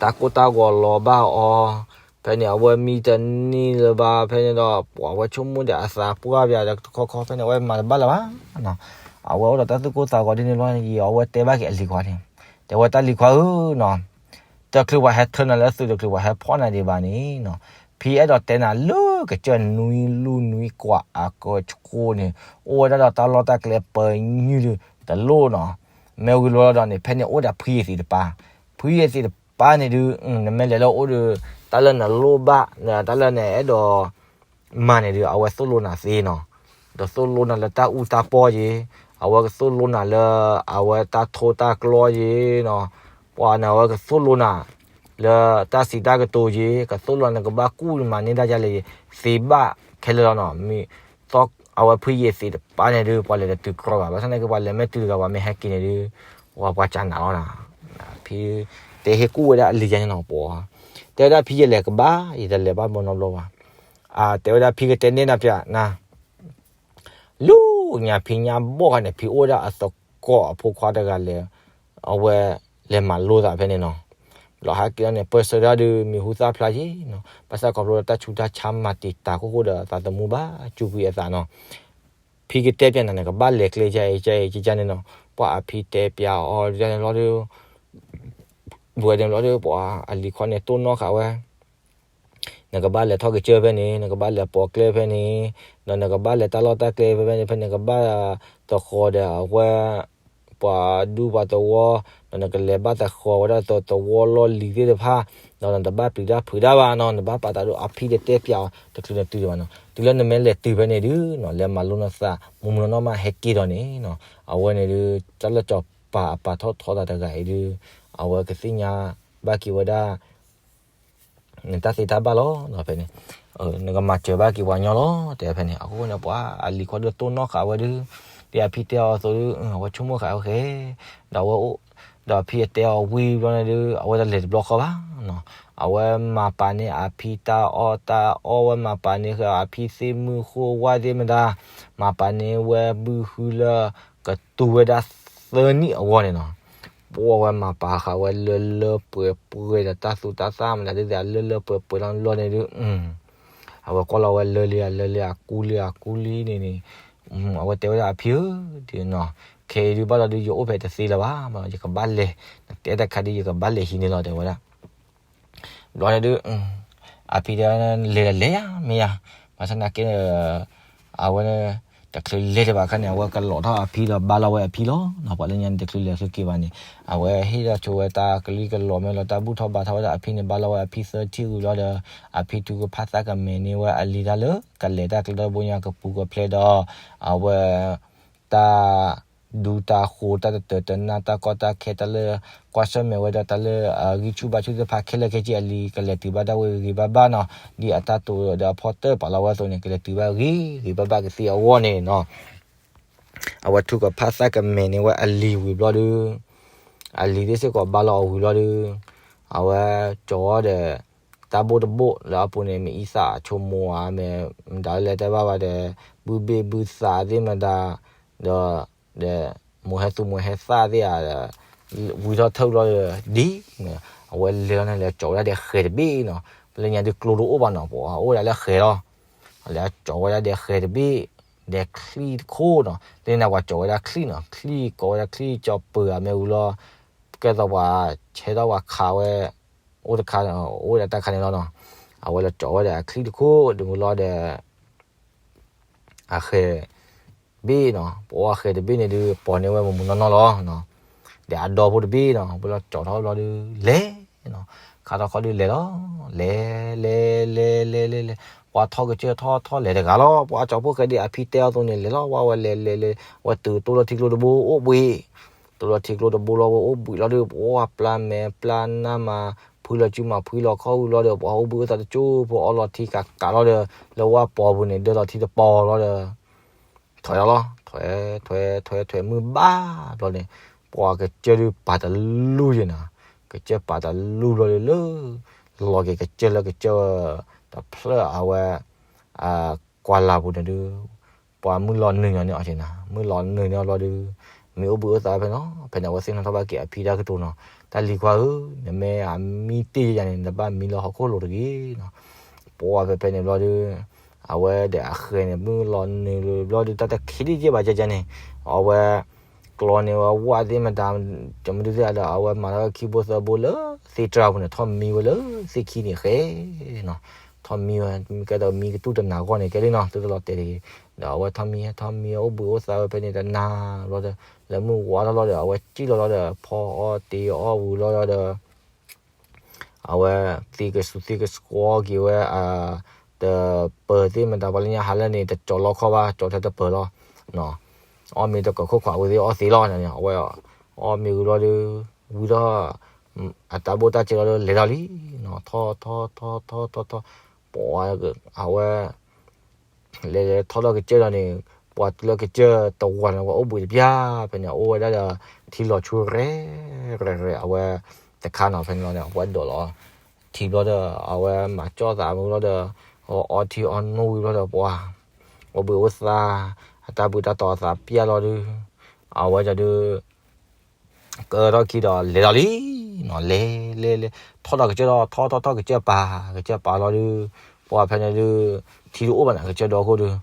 တၢ်ကိၢ်တၢ်ဂီၤလီၤဘၣ်အီၤ, ဖဲန့ၣ် အဝဲမံတန့ၢ်လၢၤဘၣ်, ဖဲန့ၣ်ဒီး ပှၤဝဲဆိကမိၣ်ဒီးအသးပှၢ်ပၠးဒီးတခီခီ ဖဲန့ၣ် အဝဲမၤတဘၣ်လၢၤဘၣ်နီၤ. အဝဲအိၣ်ဒီးတၢ်သူၣ်ကိၢ်သးဂီၤဒ်န့ၣ်လီၤန့ၣ် အဝဲတဲဘၣ်က့ၤအလံၤခွါန့ၣ်, တဲဝဲတၢ်လံၤခွါဧၢနီၤ, တချုးပှၤဟဲထၢနၤလၢသုး တချုးပှၤဟဲဖီၣ်နၤဒံးဘၣ်န့ၣ်နီၤ, ဖံအဲၣ်ဒိးတဲနၤလၢကစၢၢ်နွံလူၢ်နွံကွၢ်အကဆှိန့ၣ် အိၣ်ဝဲဒၣ်ဒီးတၢ်လီၢ်တၢ်ကျဲပညိၣ်ဒုးတလိၣ်နီၤ. မ့ၢ်ဝံၤလီၤဒီးန့ၣ် ဖဲန့ၣ်အိၣ်ဒီးဖှံယသံးတပၤ, ဖှံယသံးတပၤန့ၣ်ဒုး နမ့ၢ်လဲၤလၢအအိၣ်ဒီး တၢ်လၢနလိၣ်ဘၣ် တၢ်လၢနအဲၣ်ဒိး မၤန့ၣ်ဒုး အဝဲသိၣ်လိနၤသ့နီၤ, ဒီးသိၣ်လိနၤလၢတၢ်အူတၢ်ပီၢ်ယ့ၤ, အဝဲကသိၣ်လိနၤလၢ အဝဲတၢ်ထိၣ်တၢ်ကျီယ့ၤနီၤ, ပှၤန့ၣ် အဝဲကသိၣ်လိနၤ လၢတၢ်စံးတၢ်ကတိၤယ့ၤ, ကသိၣ်လိနၤ နကဘၣ်ကူၣ်မၤန့ၢ်တၢ်ယါလဲၣ်ယ့ၤ, သ့ဘၣ်ခဲလၢာ်လီၤနီၤ. မ့ၢ်သီအဝဲဖှံယသံးတပၤန့ၣ်ဒုး ပှၤလဲၤတတုၤကြီဘၣ်, ဘၣ်ဆၣ်သနာ်က့ ပှၤလဲၤမ့ၢ်တုၤတဂၤ ပှၤမ့ၢ်ဟဲက့ၤန့ၣ်ဒုး ပှၤပှၤကနၣ်လီၤနီၤ. ဖံတဲဟ့ၣ်ကူၣ်ဝဲဒၣ်အလံၤယါန့ၣ်နီၤ, ပှၤတဲဝဲဒၣ်ဖံ ယလဲၤကဘၣ် ယတလဲၤဘၣ်ဘီနီတဘျီဘၣ်. အတဲဝဲဒၣ်ဖံကတဲန့ၢ်နၤပၠးနၤ လၢညါဖံညါဘီၣ်ခါန့ၣ် ဖံအိၣ်ဝဲဒၣ်အသကိးအဖိခွါတဂၤလဲၣ်, အဝဲလဲၤမၤလိသးဖဲန့ၣ်နီၤ. လီၤဟဲက့ၤလီၤန့ၣ် ပၢၢ်ဆၢတၢ်ဒုး မံၤဟူသၣ်ဖျါယ့ၤနီၤ, ဘၣ်ဆၣ်ခီဖျိတၢ်ဆူးတၢ်ဆါမၤတံာ်တာ်ခိၣ်ဃိဒီး သးသမူဘၣ်စူးကွံာ်အသးနီၤ. ဖံကတဲပၠးနၤန့ၣ် ကဘၣ်လဲၤကျဲယါအံၤ ယါအံၤ ယါန့ၣ်နီၤ. ပှၤအဖံတဲပၠးအီၤယါန့ၣ်လီၤဒုး ဝဲန့ၣ်လီၤဒုး ပှၤအလံၤခွါန့ၣ်တိၢ်နီၣ်ဃာ်ဝဲ နကဘၣ်လဲၤထီၣ်ကစၢၢ်ဖဲန့ၣ်, နကဘၣ်လဲၤပိာ်ကျဲဖဲန့ၣ်, ဒီးနကဘၣ်လဲၤတၢ်လီၢ်တၢ်ကျဲဖဲဖဲန့ၣ်, ဖဲနကဘၣ်သဃီၤဒီးအဝဲ ပှၤဒူပှၤသဝီ, ဒီးနကလဲၤဘၣ်သဃီၤဝဲဒၣ်သဝီလီၢ်လံၤသ့ၣ်တဖၣ်, ဒီးနတဘၣ်ပျံၤတၢ်ဖုးတၢ်ဘၣ်နီၤ, နဘၣ်ပာ်သးဒိၣ်အဖံတတဲပၠးအီၤ တချုးနတုၤဘၣ်နီၤ, တုၤလၢနမ့ၢ်လဲၤတုၤဖဲန့ၣ်ဒုးနီၤ, လဲၤမၤလိနသး မုၢ်မုၢ်နီၢ်နီၢ်မးဟဲက့ၤဒီးန့ၣ်နီၤ, အဝဲန့ၣ်ဒုး တၢ်လၢစီၤပၤအပာ်ထီၣ်ထီသးတဂၤအံၤဒုး အဝဲကသ့ၣ်ညါဘၣ်က့ၤဝဲဒၣ် နတၢ်သ့တၢ်ဘၣ်လီၤနီၤ, ဖဲန့ၣ် နကမၤစၢၤဘၣ်က့ၤပှၤညီလီၤ တဲဖဲန့ၣ်. အဃိန့ၣ် ပှၤအလံၤခွါဒုးတိၢ်နီၣ်ဃာ်ဝဲဒုး, ဒ်အဖံတဲအီၤအသိးဒုး အဝဲဆိကမိၣ်ဃာ်ဝဲဃဲ, ဒီးအဝဲအိၣ်, ဒီးဖံအတဲအီၤဝံၤဘျီန့ၣ်ဒုး အဝဲတလဲၤတဘျီဃီဘၣ်နီၤ, အဝဲမၤပာ်န့ၢ်အဖံတၢ်အီၣ်တၢ်အီ ဝဲမၤပာ်န့ၢ်ဃာ်အဖံသ့ၣ်မုၢ်ဃိဝါသ့ၣ်မတၤ, မၤပာ်န့ၢ်ဝဲဘုဟုလၢကတူၢ်ဝဲဒၣ်သၢနံၣ်အဂီၢ်န့ၣ်နီၤ. ပှၤဝဲမၤပာ်ဃာ်ဝဲလၢလၢပှဲၤပှဲၤဒီးတၢ်သူတၢ်သၣ်မတၤဒ်သိး အလၢလၢပှဲၤပှဲၤလီၤန့ၣ်လီၤန့ၣ်ဒုး အဝဲကွၢ်လီၤဝဲလၢလံ အလၢလံ အကူလံအကူလံန့ၣ်န့ၣ်, အဝဲတဲဝဲဒၣ်အဖံဧၢ, ဒုးနီၤ, ခဲအံၤဒုးဘၣ်လီၤဒုး ယအိၣ်ဖဲတသ့လၢၤဘၣ်, ယကဘၣ်လဲၤ, နတဲတခါဒုး ယကဘၣ်လဲၤဟံးန့ၢ်လီၤ တဲဝဲဒၣ် ဘျီန့ၣ်ဒုး အဖံတဲ လဲၤဒီးလဲၤယၤ မ့ၢ်ယၤ, ဘၣ်ဆၣ်သနာ်က့ အဝဲ တချုးလဲၤဒံးဘၣ်အခါန့ၣ် အဝဲကလီၤထီၣ်အဖံဒီးဘါလီၤဝဲအဖံလီၤနီၤ. ပှၤလၢညါန့ၣ် တချုးလဲၤဃုက့ၤဘၣ်န့ၣ် အဝဲဟ့ၣ်ထီၣ်ဆိဝဲတၢ်ကလုၢ်ကလီၤ မ့ၢ်လီၤတၢ်ဘူၣ်ထီၣ်ဘါထီၣ်ဝဲဒၣ်အဖံန့ၣ် ဘါလီၤဝဲအဖံသၢထံၣ်ဝံၤလီၤဒီး အဖံထုကဖၣ်သးကမဲာ်န့ၢ်ဝဲအလံၤတၢ်လၢ ကလဲၤတၢ်ကျဲတၢ်ဘိညါကပူၤကဖျဲးဒီး အဝဲ တၢ် ဒူတၢ်ဃိး တၢ်တတၢာ်တနၢ် တၢ်ကီတၢ်ခဲ တၢ်လၢကွၢ်ဆၢၣ်မဲာ်ဝဲဒၣ်တၢ်လၢအဂံၢ်ဆူၣ်ဘါဆူၣ်သ့ၣ်တဖၣ်ခဲလၢာ်ခဲဆ့ အလံၤကလဲၤတုၤဘၣ်ဒၣ်ဝဲဂ့ၤဂ့ၤဘၣ်ဘၣ်နီၤ. ဒ်အတၢ်တိာ်ဒီးအဖီတၢၣ်ပာ်လီၤဝဲအသိးန့ၣ် ကလဲၤတုၤဘၣ်ဂ့ၤဂ့ၤဘၣ်ဘၣ်ကသ့အဂီၢ်န့ၣ်နီၤ. အဝဲထုကဖၣ်သးကမဲာ်န့ၢ်ဝဲအလံၤဝံၤဘျီဒုး အလံၤသ့ၣ်စ့ၢ်ကီးဘါလီၤအီၤဝံၤဘျီဒုး အဝဲကၠီၤဒီး တၢ်ဘိၣ်တဘိၣ်လၢအပူၤန့ၣ် မ့ၢ်အံသၣ်အဆိကမိၣ်ဧါ, မ့ၢ်မတၤလၢလဲၤတဲဘၣ်ဘၣ်ဒီး ဘုဘ့ၣ်ဘုသးသ့ၣ်မတၤ, ဒီး ဒီးမိၢ်ဟဲသူမိၢ်ဟဲသၣ်သ့ၣ်ဧါ, ဝံထီၣ်ထၢၣ်ဘျီဒီး ဒ်န့ၣ် အဝဲလဲၤလီၤန့ၣ် လဲၤကၠီၤဝဲဒၣ်ဒီးဃဲၤတဘ့ၣ်နီၤ, ပလၢညါဒုးကျိတအိၣ်ဘၣ်နီၤ, ပှၤအိၣ်ဝဲဒၣ်လၢဃဲၤလီၤ, လဲၤကၠီၤဝဲဒၣ်ဒီးဃဲၤတဘ့ၣ်, ဒီးချံတခိၣ်နီၤ, လၢန့ၣ်ပှၤကၠီၤဝဲဒၣ်ချံနီၤ, ချံကိးဝဲဒၣ်ချံကၠီၤပၢၤဧါမ့ၢ်ဝံၤလီၤ, ကဲသိးပှၤဆဲထီၣ်ပှၤခးဝဲ အိၣ်တခါ, အိၣ်ဝဲဒၣ်တၢ်ခါန့ၣ်လီၤနီၤ, အဝဲလဲၤကၠီၤဝဲဒၣ်အချံတခိၣ်ဒ်မုၢ်လီၤဒီး အဃဲၤတဘ့ၣ်နီၤ, ပှၤအဃဲၤတဘ့ၣ်န့ၣ်ဒုး ပိာ်န့ၢ်ဝဲမုၢ်မုၢ်နီၢ်နီၢ်လီၤ. ဒီးအဒီဖိတဘ့ၣ်နီၤ, ဝဲလီၤကၠီၤထီၣ်ဘျီဒုး လဲၤနီၤ, ခါထီၣ်ခီဒုးလဲၤလီၤ, လဲၤ လဲၤ လဲၤ လဲၤ လဲၤ လဲၤ, ပှၤထီၣ်ကစၢၢ်ထီၣ်ထီၣ်လဲၤတဂၤလီၤ, ပှၤကၠီၤဖိၣ်ဃဲဒ်အဖံတဲအီၤအသိးန့ၣ် လဲၤလီၤ, ဝဲဝဲလဲၤ လဲၤ လဲၤ, ဝဲတုၤတိၢ်လီၤထံကျိတဘိအိၣ်ဘှံး တိၢ်လီၤထံကျိတဘိလီၤ ဝဲအိၣ်ဘှံးလီၤဒီး ပှၤပျၢ်မဲာ်ပျၢ်နါမး ဖုလီၤစုမၤဖုလီၤခီၣ်ဝံၤလီၤဒီး ပှၤအိၣ်ဘှံးအိၣ်သါတကၠိဖိအီလီၤထံကးကးလီၤဒီး လၢဝဲပီၤပူၤန့ၣ် ဒၢလီၤထံတပီၤလီၤဒီး ထွဲလီၤလီၤ, ထွဲ ထွဲ ထွဲ ထွဲ မုၢ်ဘၣ်ဘျီန့ၣ် ပှၤကစၢၢ်ဒုးပာ်တလူၢ်ယဲနီၤ, ကစၢၢ်ပာ်တလူၢ်ဘျီဒီးလၢ လီၤက့ၤကစၢၢ်လၢကစၢၢ် တဖျၢၣ်အဝဲ ကွၢ်လၢ်ပူၤန့ၣ်ဒုး ပှၤမုၢ်လီၤနုာ်ညီန့ၢ်အီၤက့ၤနၤ, မုၢ်လီၤနုာ်န့ၢ်အီၤဘျီဒုး မ့ၢ်အိၣ်ဘှံးအိၣ်သါဖဲနီၤ, ဖဲန့ၣ် အဝဲသ့ၣ်နီၣ်ထီၣ်ဘၣ်က့ၤအဖံတၢ်ကတိၤနီၤ, တၢ်လံၤခွါဧၢ, နမ့ၢ်အမံတ့ၢ်ယၤန့ၣ် နဘၣ်မံလၢဟီၣ်ခိၣ်လိၤတဂ့ၤနီၤ, ပှၤဖဲဖဲန့ၣ်ဘျီဒုး အဝဲဒီးအဃဲၤန့ၣ် မုၢ်လီၤနုာ်လီၤဘျီဒုး တၢ်တခံဒံးကဲဘၣ်ကဲကဲန့ၣ်, အဝဲ ကျီန့ၢ်ဝဲဝၣ်သ့ၣ်မတၤ တမုၢ်ဒုးသ့ၣ်ဒီး အဝဲမၤထီၣ်ခံဘိသၢဘိလၢသ့ၣ်တြၢ်ပူၤန့ၣ် ထီၣ်မံဝဲလၢသ့ၣ်ခံန့ၣ်ဃဲနီၤ, ထီၣ်မံဝဲ မ့ၢ်ကဲဒီးမံကတူၢ်တနၤဂီၢ်န့ၣ် ကဲလံနီၤ သုတလီၤတဲာ်တဂ့ၤ, ဒီးအဝဲထီၣ်မံဟဲထီၣ်မံအိၣ်ဘှံးအိၣ်သါဝဲဖဲန့ၣ်တနၤလီၤဒီး လၢမုၢ်ဝါထီၣ်လီၤဒီး အဝဲစံၣ်လီၤလီၤဒီး ဖီအီၣ်တ့ၤအီၣ်ဝံၤလီၤဒီး အဝဲသ့ကစူၤသ့ကစှီက့ၤဝဲ တပၢၤသ့ၣ်မတၤ ပှၤလၢညါဟးလၢန့ၣ် တကၠီၤလီခီဘၣ် ကၠီၤထဲတပၢၤလီၤ, အီၣ်မ့ၤတကီၢ်ခိၣ်ခွးဝံၤသ့ၣ်အီၣ်သ့လီၤန့ၣ် အဝဲ အီၣ်မ့ၤဝံၤလီၤဒီး ဝံၤထီၣ် အတၢ်ဘိၣ်တၢ်စဲလီၤဒီး လဲၤဒီးလံနီၤ, ထီၣ်ထီၣ်ထီၣ်ထီၣ်ထီၣ်ထီၣ်ထီၣ် ပှၤ အဝဲ လဲၤလဲၤထီၣ်ထီၣ်ကစၢၢ်ဒီးန့ၣ် ပှၤတုၤလၢကစၢၢ်တဝၤန့ၣ် ပှၤအိၣ်ဘှံးတပျၢ် ဖဲန့ၣ် အိၣ်ဝဲဒၣ်ဒီး ထံလီၤဆူရဲၣ်ရဲၣ်ရဲၣ် အဝဲတခါနီၤ ဖဲန့ၣ်လီၤန့ၣ် အဝဲဒိးလီၤ ထံဘျီဒီး အဝဲမၤကၠီၣ်သးမုၢ်လီၤဒီး အီထံအီနိဝံၤဘျီဒီး ပှၤ အိၣ်ဘှံးအိၣ်သါ အတၢ်ဘှံးတၢ်တီၤအသးပျၢ်လီၤဒုး အဝဲဒၣ်ဒုး ကၢထီၣ်ခံဒီးလဲၤဒီးလံနီၤ, လဲၤလဲၤလဲၤ ထီၣ်ဒီးကစၢၢ်ဒီး ထီၣ်ထီၣ်ထီၣ်ကစၢၢ်ပာ် ကစၢၢ်ပာ်လီၤဒုး ပှၤဖဲန့ၣ်ဒုး ထံတအိၣ်ဘၣ်န့ၣ် ကစၢၢ်ဒီခိၣ်ဒုး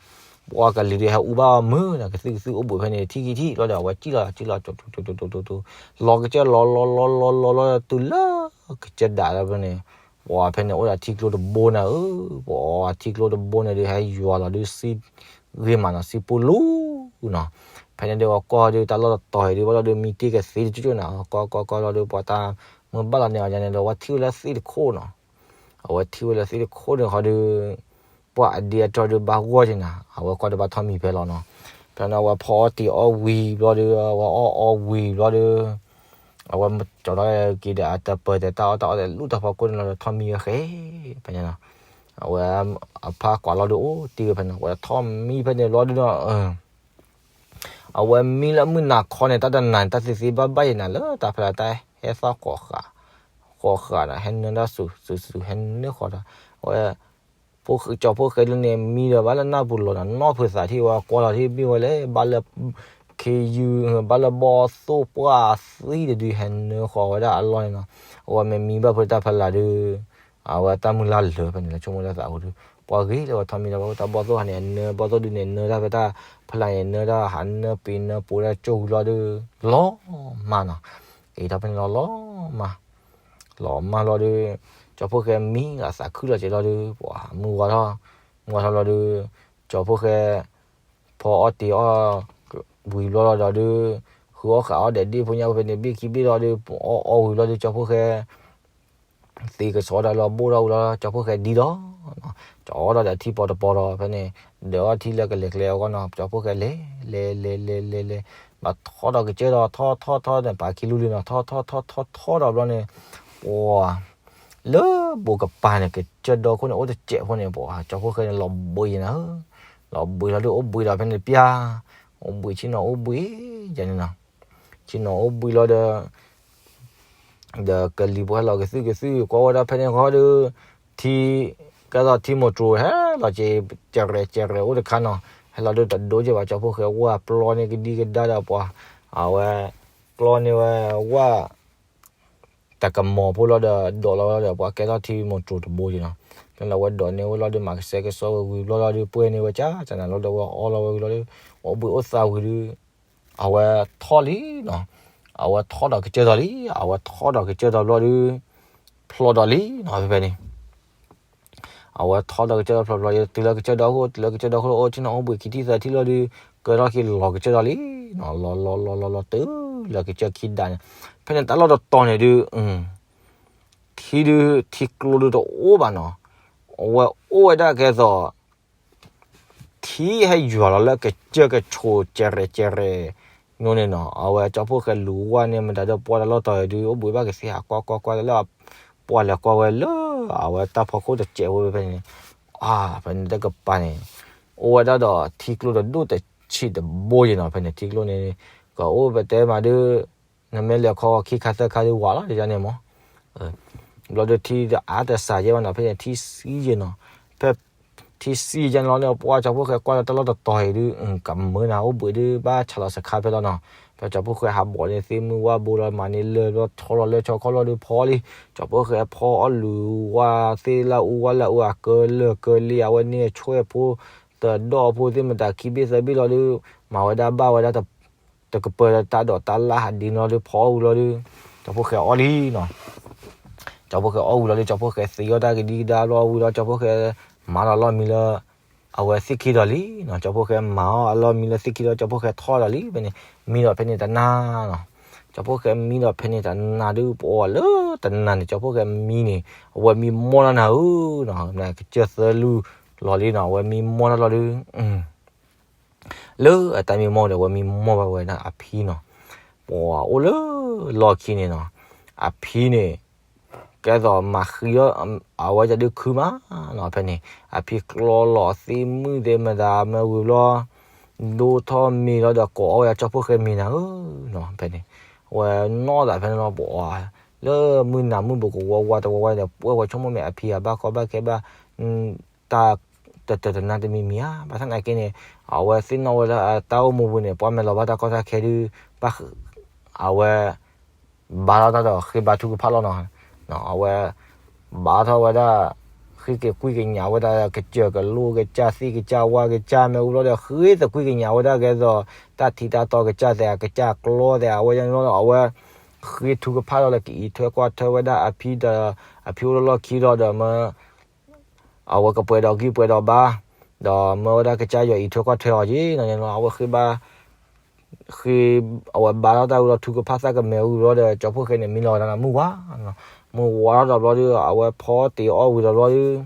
ပှၤကလံၤဒုးဟဲအူဘၣ်အီၤမုာ်န့ၣ် ကသုၣ်ကသုၣ်အိၣ်ဘှံးဖဲန့ၣ် ထံၣ်ခံထံၣ်လီၤဒီး အဝဲစံၣ်လီၤစံၣ်လီၤ ကၠီၤတူတူတူတူတူ လီၤကစၢၢ်လီၤလီၤလီၤလီၤလီၤလီၤလီၤ တုၤလၢကစၢၢ်ဒၣ်လၢဖဲန့ၣ် ပှၤဖဲန့ၣ်အိၣ်ဒီးထံကျိတဘိန့ၣ်ဧၢ, ပှၤထံကျိတဘိန့ၣ်ဒုး ဟဲယွၤလီၤဒုးစံ ဂ့ၤမးနီၤ စံပူလူနီၤ, ဖဲန့ၣ်ဒုးအကီၢ်ဒုး တၢ်လီၢ်တတီၤအံၤဒုး ဘၣ်လီၤဒုးမံတ့ၢ်ကသ့တကၠိၣ်နီၤ, ကီကီကီလီၤဒုး ပှၤတၢ်မုၢ်ဘၣ်လီၤန့ၣ်အီၤန့ၣ်ဒီး ဝဲထံၣ်ဝဲလၢသ့ၣ်တခိၣ်နီၤ, အဝဲထံၣ်ဝဲလၢသ့ၣ်တခိၣ်န့ၣ်ခီဒုး ပှၤအဒ့အတီၢ်ဒုးဘၣ်ဂီၢ်က့ၤနၤ, အဝဲကီၢ်ဒုးဘၣ်ထီၣ်မံဖဲလီၤနီၤ, ဖဲန့ၣ်အဝဲဖီအီၣ်တ့ၤအီၣ်ဝံၤဘျီဒုး အဝဲအီၣ်အီဝံၤဘျီဒုး အဝဲကၠီၤထီၣ်က့ၤဒီးအတပၢၤတဲာ်တၢ်အီၣ်တၢ်အီဒီးလူၣ်တၢ်ဖီခိၣ်န့ၣ်လီၤဒီး ထီၣ်မံဝဲဃဲ ဖဲန့ၣ်နီၤ, အဝဲအဖါကွၢ်လီၤဒုးအိၣ်တ့ၢ်ဝဲဖဲန့ၣ် အဝဲထီၣ်မံဖဲန့ၣ်လီၤဒုးနီၤ, အဝဲမံလၢမုၢ်နၤခီန့ၣ် တၢ်တနၤန့ၣ် တၢ်သ့သ့ဘၣ်ဘၣ်ယဲနၤလၢတၢ်ဖဲလၢတၢ်ဟဲသီၣ်ဃီၤဃာ်, ဃီၤဃာ်ဒီး ဟဲနၢတၢ်စူၤစူၤစူၤ ဟဲနၢဃီၤဒီး အဝဲ ကၠီၤဖိၣ်ဃဲလၢန့ၣ် မံဒီးဘၣ်လၢနၢ်ပူၤလီၤနီၤ နီၢ်ဖုးသးထံၣ်ဝဲကွၢ်လီၤထံၣ်မ့ၢ်ဝဲလဲၣ် ဘၣ်လၢ ခ့ယုၢ် ဘၣ်လၢဘီၣ်သိၣ်ပှၢ်သံတဒုဟဲနၢဃီၤဝဲဒၣ်အလီၢ်န့ၣ်နီၤ, အဝဲမ့ၢ်မံဘၣ်ဖဲတၢ်ဖဲလၢ်ဒုး အဝဲတၢ်မုၢ်လၢ်လၢာ်ဖဲန့ၣ်လၢဆိကမိၣ်တၢ်သးအဃိဒုး ပှၤဂ့ၤလၢဝဲထီၣ်မံဒီး တၢ်ဘီၣ်သိၣ်ဟးန့ၣ် အနၢဘီၣ်သိၣ်ဒုးန့ၣ် နၢတၢ်ဖဲတၢ်ဖဲလၢ်န့ၣ် နၢတၢ်ဟးနၢပ့ၤနၢပိၤတၢ်ကၠိၢ်ဝံၤလီၤဒုး လီၤမၢ်နီၤ, က့ၤထီၣ်ဖဲန့ၣ်လီၤလီၤမၢ် လီၤမၢ်လီၤဒုး ကၠီၤဖိၣ်ဃဲမံအသးခုလီၤက့ၤလီၤဒုး ပှၤမုၢ်ဝါထီၣ် မုၢ်ဝါထီၣ်လီၤဒုး ကၠီၤဖိၣ်ဃဲ ဖီအီၣ်တ့ၤအီၣ် ဝံၤဘျီလီၤဒီးဒုး ဃုအီၣ်ဃာ်အီၣ်ဒီးဒ့ၣ်ဖိညၣ်ဖိဖဲန့ၣ် ဘ့ၣ်ခံဘ့ၣ်လီၤဒုး အီၣ်အီဝံၤဘျီဒုး ကၠီၤဖိၣ်ဃဲ သ့ကစီဒီးလၢအဘိၣ်ထီၣ်ဝံၤလီၤ ကၠီၤဖိၣ်ဃဲဒံဒီး ကၠီၤအီၣ်ဒီးထံပီၤတပီၤဒီး ဖဲန့ၣ် ဒၢးအီၣ်ထံလၢကလဲၤကျဲအဂီၢ်နီၤ ကၠီၤဖိၣ်ဃဲလဲၤ လဲၤ လဲၤ လဲၤ လဲၤ လဲၤ ဘၣ်ထီၣ်ဒီးကစၢၢ်ဒီးထီၣ်ထီၣ်ထီၣ်န့ၣ် ပာ်ခံလူလံနီၤ ထီၣ်ထီၣ်ထီၣ်ထီၣ်ထီၣ်ဒီးဘျီန့ၣ် ပှၤ လၢဘိးကပၤန့ၣ် ကစၢၢ်ဒီခိၣ်န့ၣ် အိၣ်တစဲးဖိန့ၣ် ပှၤ ကၠီၤဖိၣ်ဃဲန့ၣ် လီၤဘှံးယဲနၤဧၢ, လီၤဘှံးလီၤဒုးအိၣ်ဘှံးဒီးဖဲန့ၣ်ပျၢ် အိၣ်ဘှံးဆ့ၣ်နီၤအိၣ်ဘှံး ယဲန့ၣ်နီၤ, ဆ့ၣ်နီၤအိၣ်ဘှံးလီၤဒီး ဒီးကလံၤဖိဟဲလီၤကသုၣ်ကသုၣ် ကွၢ်ဝဲဒၣ်ဖဲန့ၣ်ဃီဒီး ထံ, ကဲသိးထံမိၢ်တြိၤဟဲလီၤက့ၤ ကရဲၣ်ကရဲၣ်အိၣ်တခါနီၤ, ဟဲလီၤဒုးတဒိက့ၤဘၣ် ကၠီဖီၣ်ဃဲဝၢ်ပျီန့ၢ်ကဒံကဒါဒီးပှၤ, အဝဲ ကျီန့ၢ်ဝဲဝၢ် တၢ်ကမီၤဖိလီၤဒီး ဒိးလီၤဝဲလီၤဒီး ပှၤကဲထီၣ်ထံမိၢ်တြိၤတဘိက့ၤနီၤ, ဖဲန့ၣ်လီၤဝဲဒိးန့ၢ်ဝဲလီၤဒီး မၤကဆှဲကဆှီဝဲဝံၤဘျီလီၤဒီး ပှဲၤန့ၢ်ဝဲကၠၢ်ကၠၢ်န့ၣ်လီၤဒီး ဝဲအီလီၤဝဲဝံၤလီၤဒီး အိၣ်ဘှံးအိၣ်သါဝံၤဒီး အဝဲထီၣ်လံနီၤ, အဝဲထီၣ်ဒီးကစၢၢ်ဒီးလံ, အဝဲထီၣ်ဒီးကစၢၢ်ဒီးဘျီဒီး ဖျိးဒီးလံနီၤ ဖဲဖဲန့ၣ် အဝဲထီၣ်ဒီးကစၢၢ်ဒီးဖျိးဖျိး တုၤလၢကစၢၢ်ဒီးအိၣ်, တုၤလၢကစၢၢ်ဒီးအိၣ်ဆ့ၣ်နီၤ အိၣ်ဘှံးခံထံၣ်သၢထံၣ်လီၤဒီး ကၢထီၣ်က့ၤလီၤကစၢၢ်ဒီးလံနီၤ, လီၤလီၤလီၤလီၤလီၤ တုၤလၢကစၢၢ်ခံဒါန့ၣ်, ဖဲန့ၣ်တၢ်လီၢ်တတီၤန့ၣ်ဒုး ထံဒုး ထံကျိဒုးတအိၣ်ဘၣ်နီၤ, အဝဲအိၣ်ဝဲဒၣ်ကဲသိး ထံဟဲယွၤလီၤလၢကစၢၢ်ကဆိး ကရဲၣ်ကရဲၣ် ညိန့ၣ်နီၤ, အဝဲကၠီဖီၣ်ဃဲလူၤဝၢ်န့ၢ်မတၤဒီး ပှၤတၢ်လီၢ်တတီၤအံၤဒုး အိၣ်ဘှံးဘၣ်ကသ့ဟးကွၢ်ကွၢ်ကွၢ်လၢ ပှၤလဲၤကွၢ်ဝဲလၢ အဝဲတၢ်ဖီခိၣ်တစဲးဖိဖဲန့ၣ်, အါ ဖဲန့ၣ်တကပၤန့ၣ် အိၣ်ဝဲဒၣ်ဒီးထံကျိတဒိၣ်တဆံးတဘိယ့ၣ်နီၤ, ဖဲန့ၣ်ထံကျိန့ၣ် ကအိၣ်ပတဲမးဒုး နမ့ၢ်လဲၤခီခံခါသၢခါဒုးဝးလီၤ ဒ်န့ၣ်မး ဘျီဒီးထံတအါတစှၤယဲၢ်ဘၣ်နီၤ, ဖဲန့ၣ်ထံဆံးယဲၢ်နီၤ, ဖဲထံဆံးယဲၢ်န့ၣ်လီၤန့ၣ် ပှၤကၠီဖီၣ်ဃဲကွၢ်လၢတၢ်လီၢ်တတီၤအံၤဒုး ကမၢနၤ အိၣ်ဘှံးဒုး ဘၣ်ဆးလီၤစခါဖဲလီၤနီၤ, ဖဲကၠီဖီၣ်ဃဲဟးဘီၣ်န့ၣ် သ့ၣ်မုၢ်ဝၢ်ဘိလီၤ မၤန့ၢ်လၢၢ်ဘျီထီလီၤလၢၢ်ဆီခီၣ်လီၤဒုးဖီလံ, ကၠီဖီၣ်ဃဲဖီအီၣ်လူၤဝၢ်သ့ၣ်လၢအူဝၢ်လၢအူ အကၢလၢာ်ကၢလ့ အဝဲန့ၣ်ဆွဲၣ်ဖိ တဒီၣ်ဖိသ့ၣ်မတၤခံဘ့ၣ်သၢဘ့ၣ်လီၤဒုး မၤဝဲဒၣ်ဘၣ်ဝဲဒၣ် တကပၢၤတၢ်ဒိးတၢ်လၢ်ဟးဒ်န့ၣ်လီၤဒုး ဖီအီၣ်ဝံၤလီၤဒုး ကၠီဖီၣ်ဃဲအီၣ်လံနီၤ, ကၠီဖီၣ်ဃဲအီၣ်ဝံၤလီၤဒုး ကၠီဖီၣ်ဃဲသံအီၣ်တၢ်ကဒံကဒါဘျီဝံၤလီၤ ကၠီဖီၣ်ဃဲမၤဒီးလီၢ်မံလၢ အဝဲသ့ၣ်ခံဒီးလံနီၤ, ကၠီဖီၣ်ဃဲမၤအီၣ်အလီၢ်မံလၢသ့ၣ်ခံဒီး ကၠီဖီၣ်ဃဲထီၣ်ဒီးလံ ဖဲန့ၣ် မံဒီးဖဲန့ၣ်တနၤနီၤ, ကၠီဖီၣ်ဃဲမံဒီးဖဲန့ၣ်တနၤဒုး ပှၤလၢတနၤန့ၣ် ကၠီဖီၣ်ဃဲမံန့ၣ် အဝဲမံမီၢ်လီၤနၤဧၢနီၤ, ကစၢၢ်သၢလူၢ်လီၤလံနီၤ အဝဲမံမီၢ်တၢ်လီၤဒုး လၢအတၢ်မံမီၢ်ဒီး အဝဲမံမီၢ်ဘၣ်ဝဲဒၣ်အဖံနီၤ, ပှၤအိၣ်လၢလီၢ်ခံန့ၣ်နီၤ, အဖံန့ၣ် ကဲသိးမၤဃံလီၤ အဝဲဒၣ်ဒုးခုမးနီၤ ဖဲန့ၣ် အဖံကျီလီၤသ့ၣ်မုၣ်သ့ၣ်မတၤမ့ၢ်ဝံၤဘျီ ဒိၣ်ထီၣ်မ့ၤလီၤဒီးကိးအီၣ်ဝဲဒၣ်ကၠီဖီၣ်ဃဲမံၤနၤဧၢနီၤ ဖဲန့ၣ် အဝဲနီၣ်သးဖဲန့ၣ်လီၤ ပှၤလၢမုၢ်နၤမုၢ်ဘူးကဝီဝါတဝီဝါန့ၣ် ပှဲၤဝဲဆိကမိၣ်မ့ၢ်အဖံအဘၣ်ကီဘၣ်ခဲဘၣ် တၢ်တတၢၤတနါတမံၤမံၤဧါ, ဘၣ်ဆၣ်သနာ်က့န့ၣ် အဝဲသ့ၣ်နီၣ်ဝဲလၢအတၢ်အိၣ်မူပူၤန့ၣ် ပှၤမ့ၢ်လီၤဘၣ်တၢ်ကီတၢ်ခဲဒုး ဘၣ် အဝဲ ဘါထီၣ်တၢ်ဒီးဃ့ဘါထုကဖၣ်လီၤနီၤ, အဝဲ ဘါထီၣ်ဝဲဒၣ် ဃ့က့ၤကွံကညးဝဲဒၣ်ကစၢၢ်ကလိကစၢ်သ့ၣ်ကစၢ်ဝါကစၢ်မ့ၢ်ဝံၤလီၤဒီး ဃ့သကွံကညးဝဲဒၣ်ကဲသိး တၢ်ထံတၢ်တီကစၢ်သဲး ကစၢ်ကျီသဲး အဝဲန့ၣ်လီၤဒီး အဝဲ ဃ့ထုကဖၣ်လီၤလၢကအံးထွဲကွၢ်ထွဲဝဲဒၣ်အဖံဒီး အဖံအိၣ်လၢလီၢ်ခံလီၤဒီးမၢ အဝဲကပှဲၤဒီးဂံၢ်ပှဲၤဒီးဘါ, ဒီးမၢဝဲဒၣ်ကစၢ်ယွၤအံးထွဲကွၢ်ထွဲအီၤက့ၤနီၤန့ၣ်လီၤ, အဝဲဃ့ဘါ ဃ့ အဝဲဘါထီၣ်တၢ်ဝံၤလီၤ ထုကဖၣ်သၣ်ကမဲာ်ဝံၤလီၤဒီး ကၠီဖီၣ်ဃဲန့ၣ် မံလီၤဝဲဒၣ်မုၢ်ဝါ, မုၢ်ဝါထီၣ်ဒီးဘျီဒီး အဝဲဖီတ့ၢ်အီၣ်ဝံၤဒီးဘျီဒီး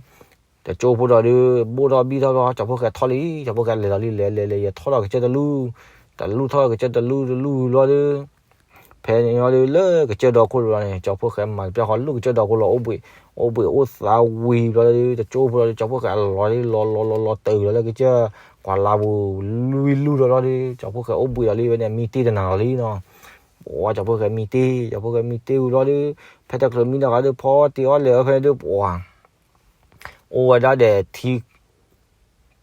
တကၠိဖိဒီးဒုး ဘိၣ်ထီၣ်ဘံၣ်ထီၣ်ဘျီ ကၠီဖီၣ်ဃဲထီၣ်လံ, ကၠီဖီၣ်ဃဲလဲၤဒီးလံ လဲၤလဲၤလဲၤ ယထီၣ်ဒီးကစၢၢ်တလူၢ်, တလူၢ်ထီၣ်ကစၢၢ်တလူၢ်တလူၢ်ဝံၤလီၤဒီး ဖဲန့ၣ်လီၤဒီး လၢကစၢၢ်ဒီခိၣ်တဘျီန့ၣ် ကၠီဖီၣ်ဃဲမၤတပျၢ်ဃီ လူၢ်ကစၢၢ်ဒီခိၣ်လီၤ အိၣ်ဘှံး အိၣ်ဘှံးအိၣ်သါဝံၤဘျီဒီး တကၠိဖိဒီး ကၠီဖီၣ်ဃဲအလီၤလံ လီၤလီၤလီၤလီၤတၢၢ်လီၤလၢကစၢၢ် ကွၢ်လါပူၤ လွံၢ်လူၢ်ဒီးလီၤဒီး ကၠီဖီၣ်ဃဲအိၣ်ဘှံးဒီးလံ ဖဲန့ၣ် မံတ့ၢ်တနၤလီၤလံနီၤ, ပှၤကၠီဖီၣ်ဃဲမံတ့ၢ် ကၠီဖီၣ်ဃဲမံတ့ၢ်ဝံၤလီၤဒီး ဖဲတချုးမံဒီးဃီဒီး ဖီတ့ၢ်အီၣ်လဲၤအီၤဖဲန့ၣ်ဒီး ပှၤ အိၣ်ဝဲဒၣ်ဒီး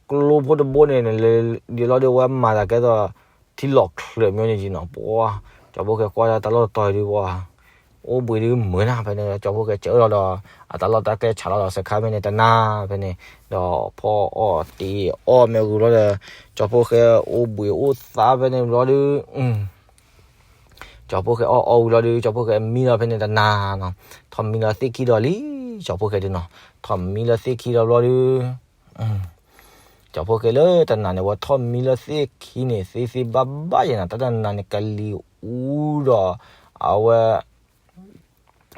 ထံ ကျိဖိတဘိန့ၣ် လဲၤဒ်လီၤဒီး အဝဲမၤသးကဲသိး ထံလီၤချၢးမ့ၢ်န့ၣ်က့နီၤ, ပှၤ ကၠီဖီၣ်ဃဲကွၢ်တၢ်လီၢ်တတီၤဒုး ပှၤ အိၣ်ဘှံးဒုးမုာ်နၤ ဖဲန့ၣ် ကၠီဖီၣ်ဃဲစၢလီၤဒီး အတၢ်လီၢ်တၢ်ကျဲဆးလီၤဒီးစခါဖဲန့ၣ် တနၤဖဲန့ၣ် ဒီးဖီအီၣ်တ့ၢ်အီၣ်မ့ၢ်ဂုၤလီၤဒီး ကၠီဖီၣ်ဃဲအိၣ်ဘှံးအိၣ်သါဖဲန့ၣ်ဘျီဒီး ကၠီဖီၣ်ဃဲအီၣ်အီဝံၤလီၤဒီး ကၠီဖီၣ်ဃဲမံလီၤဖဲန့ၣ်တနၤနီၤ, ထီၣ်မံလီၤသ့ၣ်ခံဒီးလံ ကၠီဖီၣ်ဃဲဒုးနီၤ, ထီၣ်မံလီၤသ့ၣ်ခံဒီးဘျီဒီး ကၠီဖီၣ်ဃဲလၢတနၤန့ၣ် ဝဲထီၣ်မံလီၤသ့ၣ်ခံန့ၣ် သ့သ့ဘၣ်ဘၣ်ယဲနီၤ, တၢ်တနၤန့ၣ် ကလံၤအူဒီး အဝဲ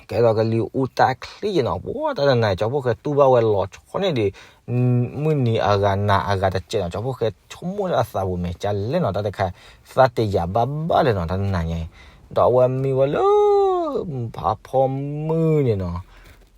ကဲသိးကလံၤအူတၢ်ချံယဲနီၤ, ပှၤတၢ်တနၤန့ၣ် ကၠီဖီၣ်ဃဲတူၢ်ဘၣ်ဝဲလီၤဆီန့ၣ်ဒီး မုၢ်နံၤအဂၤနၤအဂၤတစဲးနီၤ, ကၠီဖီၣ်ဃဲဆိကမိၣ်လၢအသးပူၤမဲာ်ကၠၢ်လဲၣ်နီၤ, တၢ်တခါ သးတယာ်ဘၣ်ဘၣ်လဲၣ်နီၤ, တၢ်တနၤညါအံၤ ဒီးအဝဲမံဝဲလၢ ဖးဖီမုၢ်န့ၣ်နီၤ,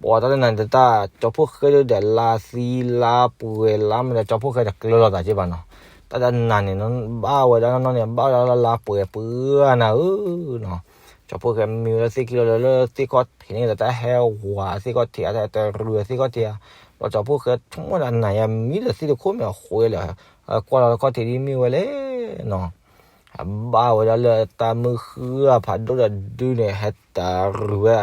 ပှၤတၢ်တနၤန့ၣ်တၢ် ကၠီဖီၣ်ဃဲဒီးလါသံလါပှဲၤလါမ့ၢ်ဒီး ကၠီဖီၣ်ဃဲတကျၢၤလီၤသးက့ဘၣ်နီၤ, တၢ်တနၤန့ၣ် ဘၣ်ဝဲဒၣ်နီၢ်နီၢ်န့ၣ် ဘၣ်ဝဲဒၣ်လၢလါပှဲၤပှဲၤနၤဧၢနီၤ ကၠီဖီၣ်ဃဲမံဝဲလၢသ့ၣ်ခံလီၤလၢ လၢသ့ၣ်ခီၣ်ထံးန့ၣ်ဒီး တၢ်ဟဲဝးသ့ၣ်ခီၣ်ထံး အတၢ်တရံးသ့ၣ်ခီၣ်ထံးဧါ, ဒီးကၠီဖီၣ်ဃဲဆိကမိၣ်ဒၣ် နၤယၤမံလၢသ့ၣ်တခိၣ်မ့ၢ်အဃိလဲၣ်, ကွၢ်လီၤလၢခီၣ်ထံးဒ်မ့ၢ်ဝဲလဲၣ်နီၤ. အဘၣ်ဝဲဒၣ်လၢတၢ်မုၢ်ဃၢ်ဖးဒိၣ်ဒီးဒုန့ၣ် ဟဲတရံးဝဲ,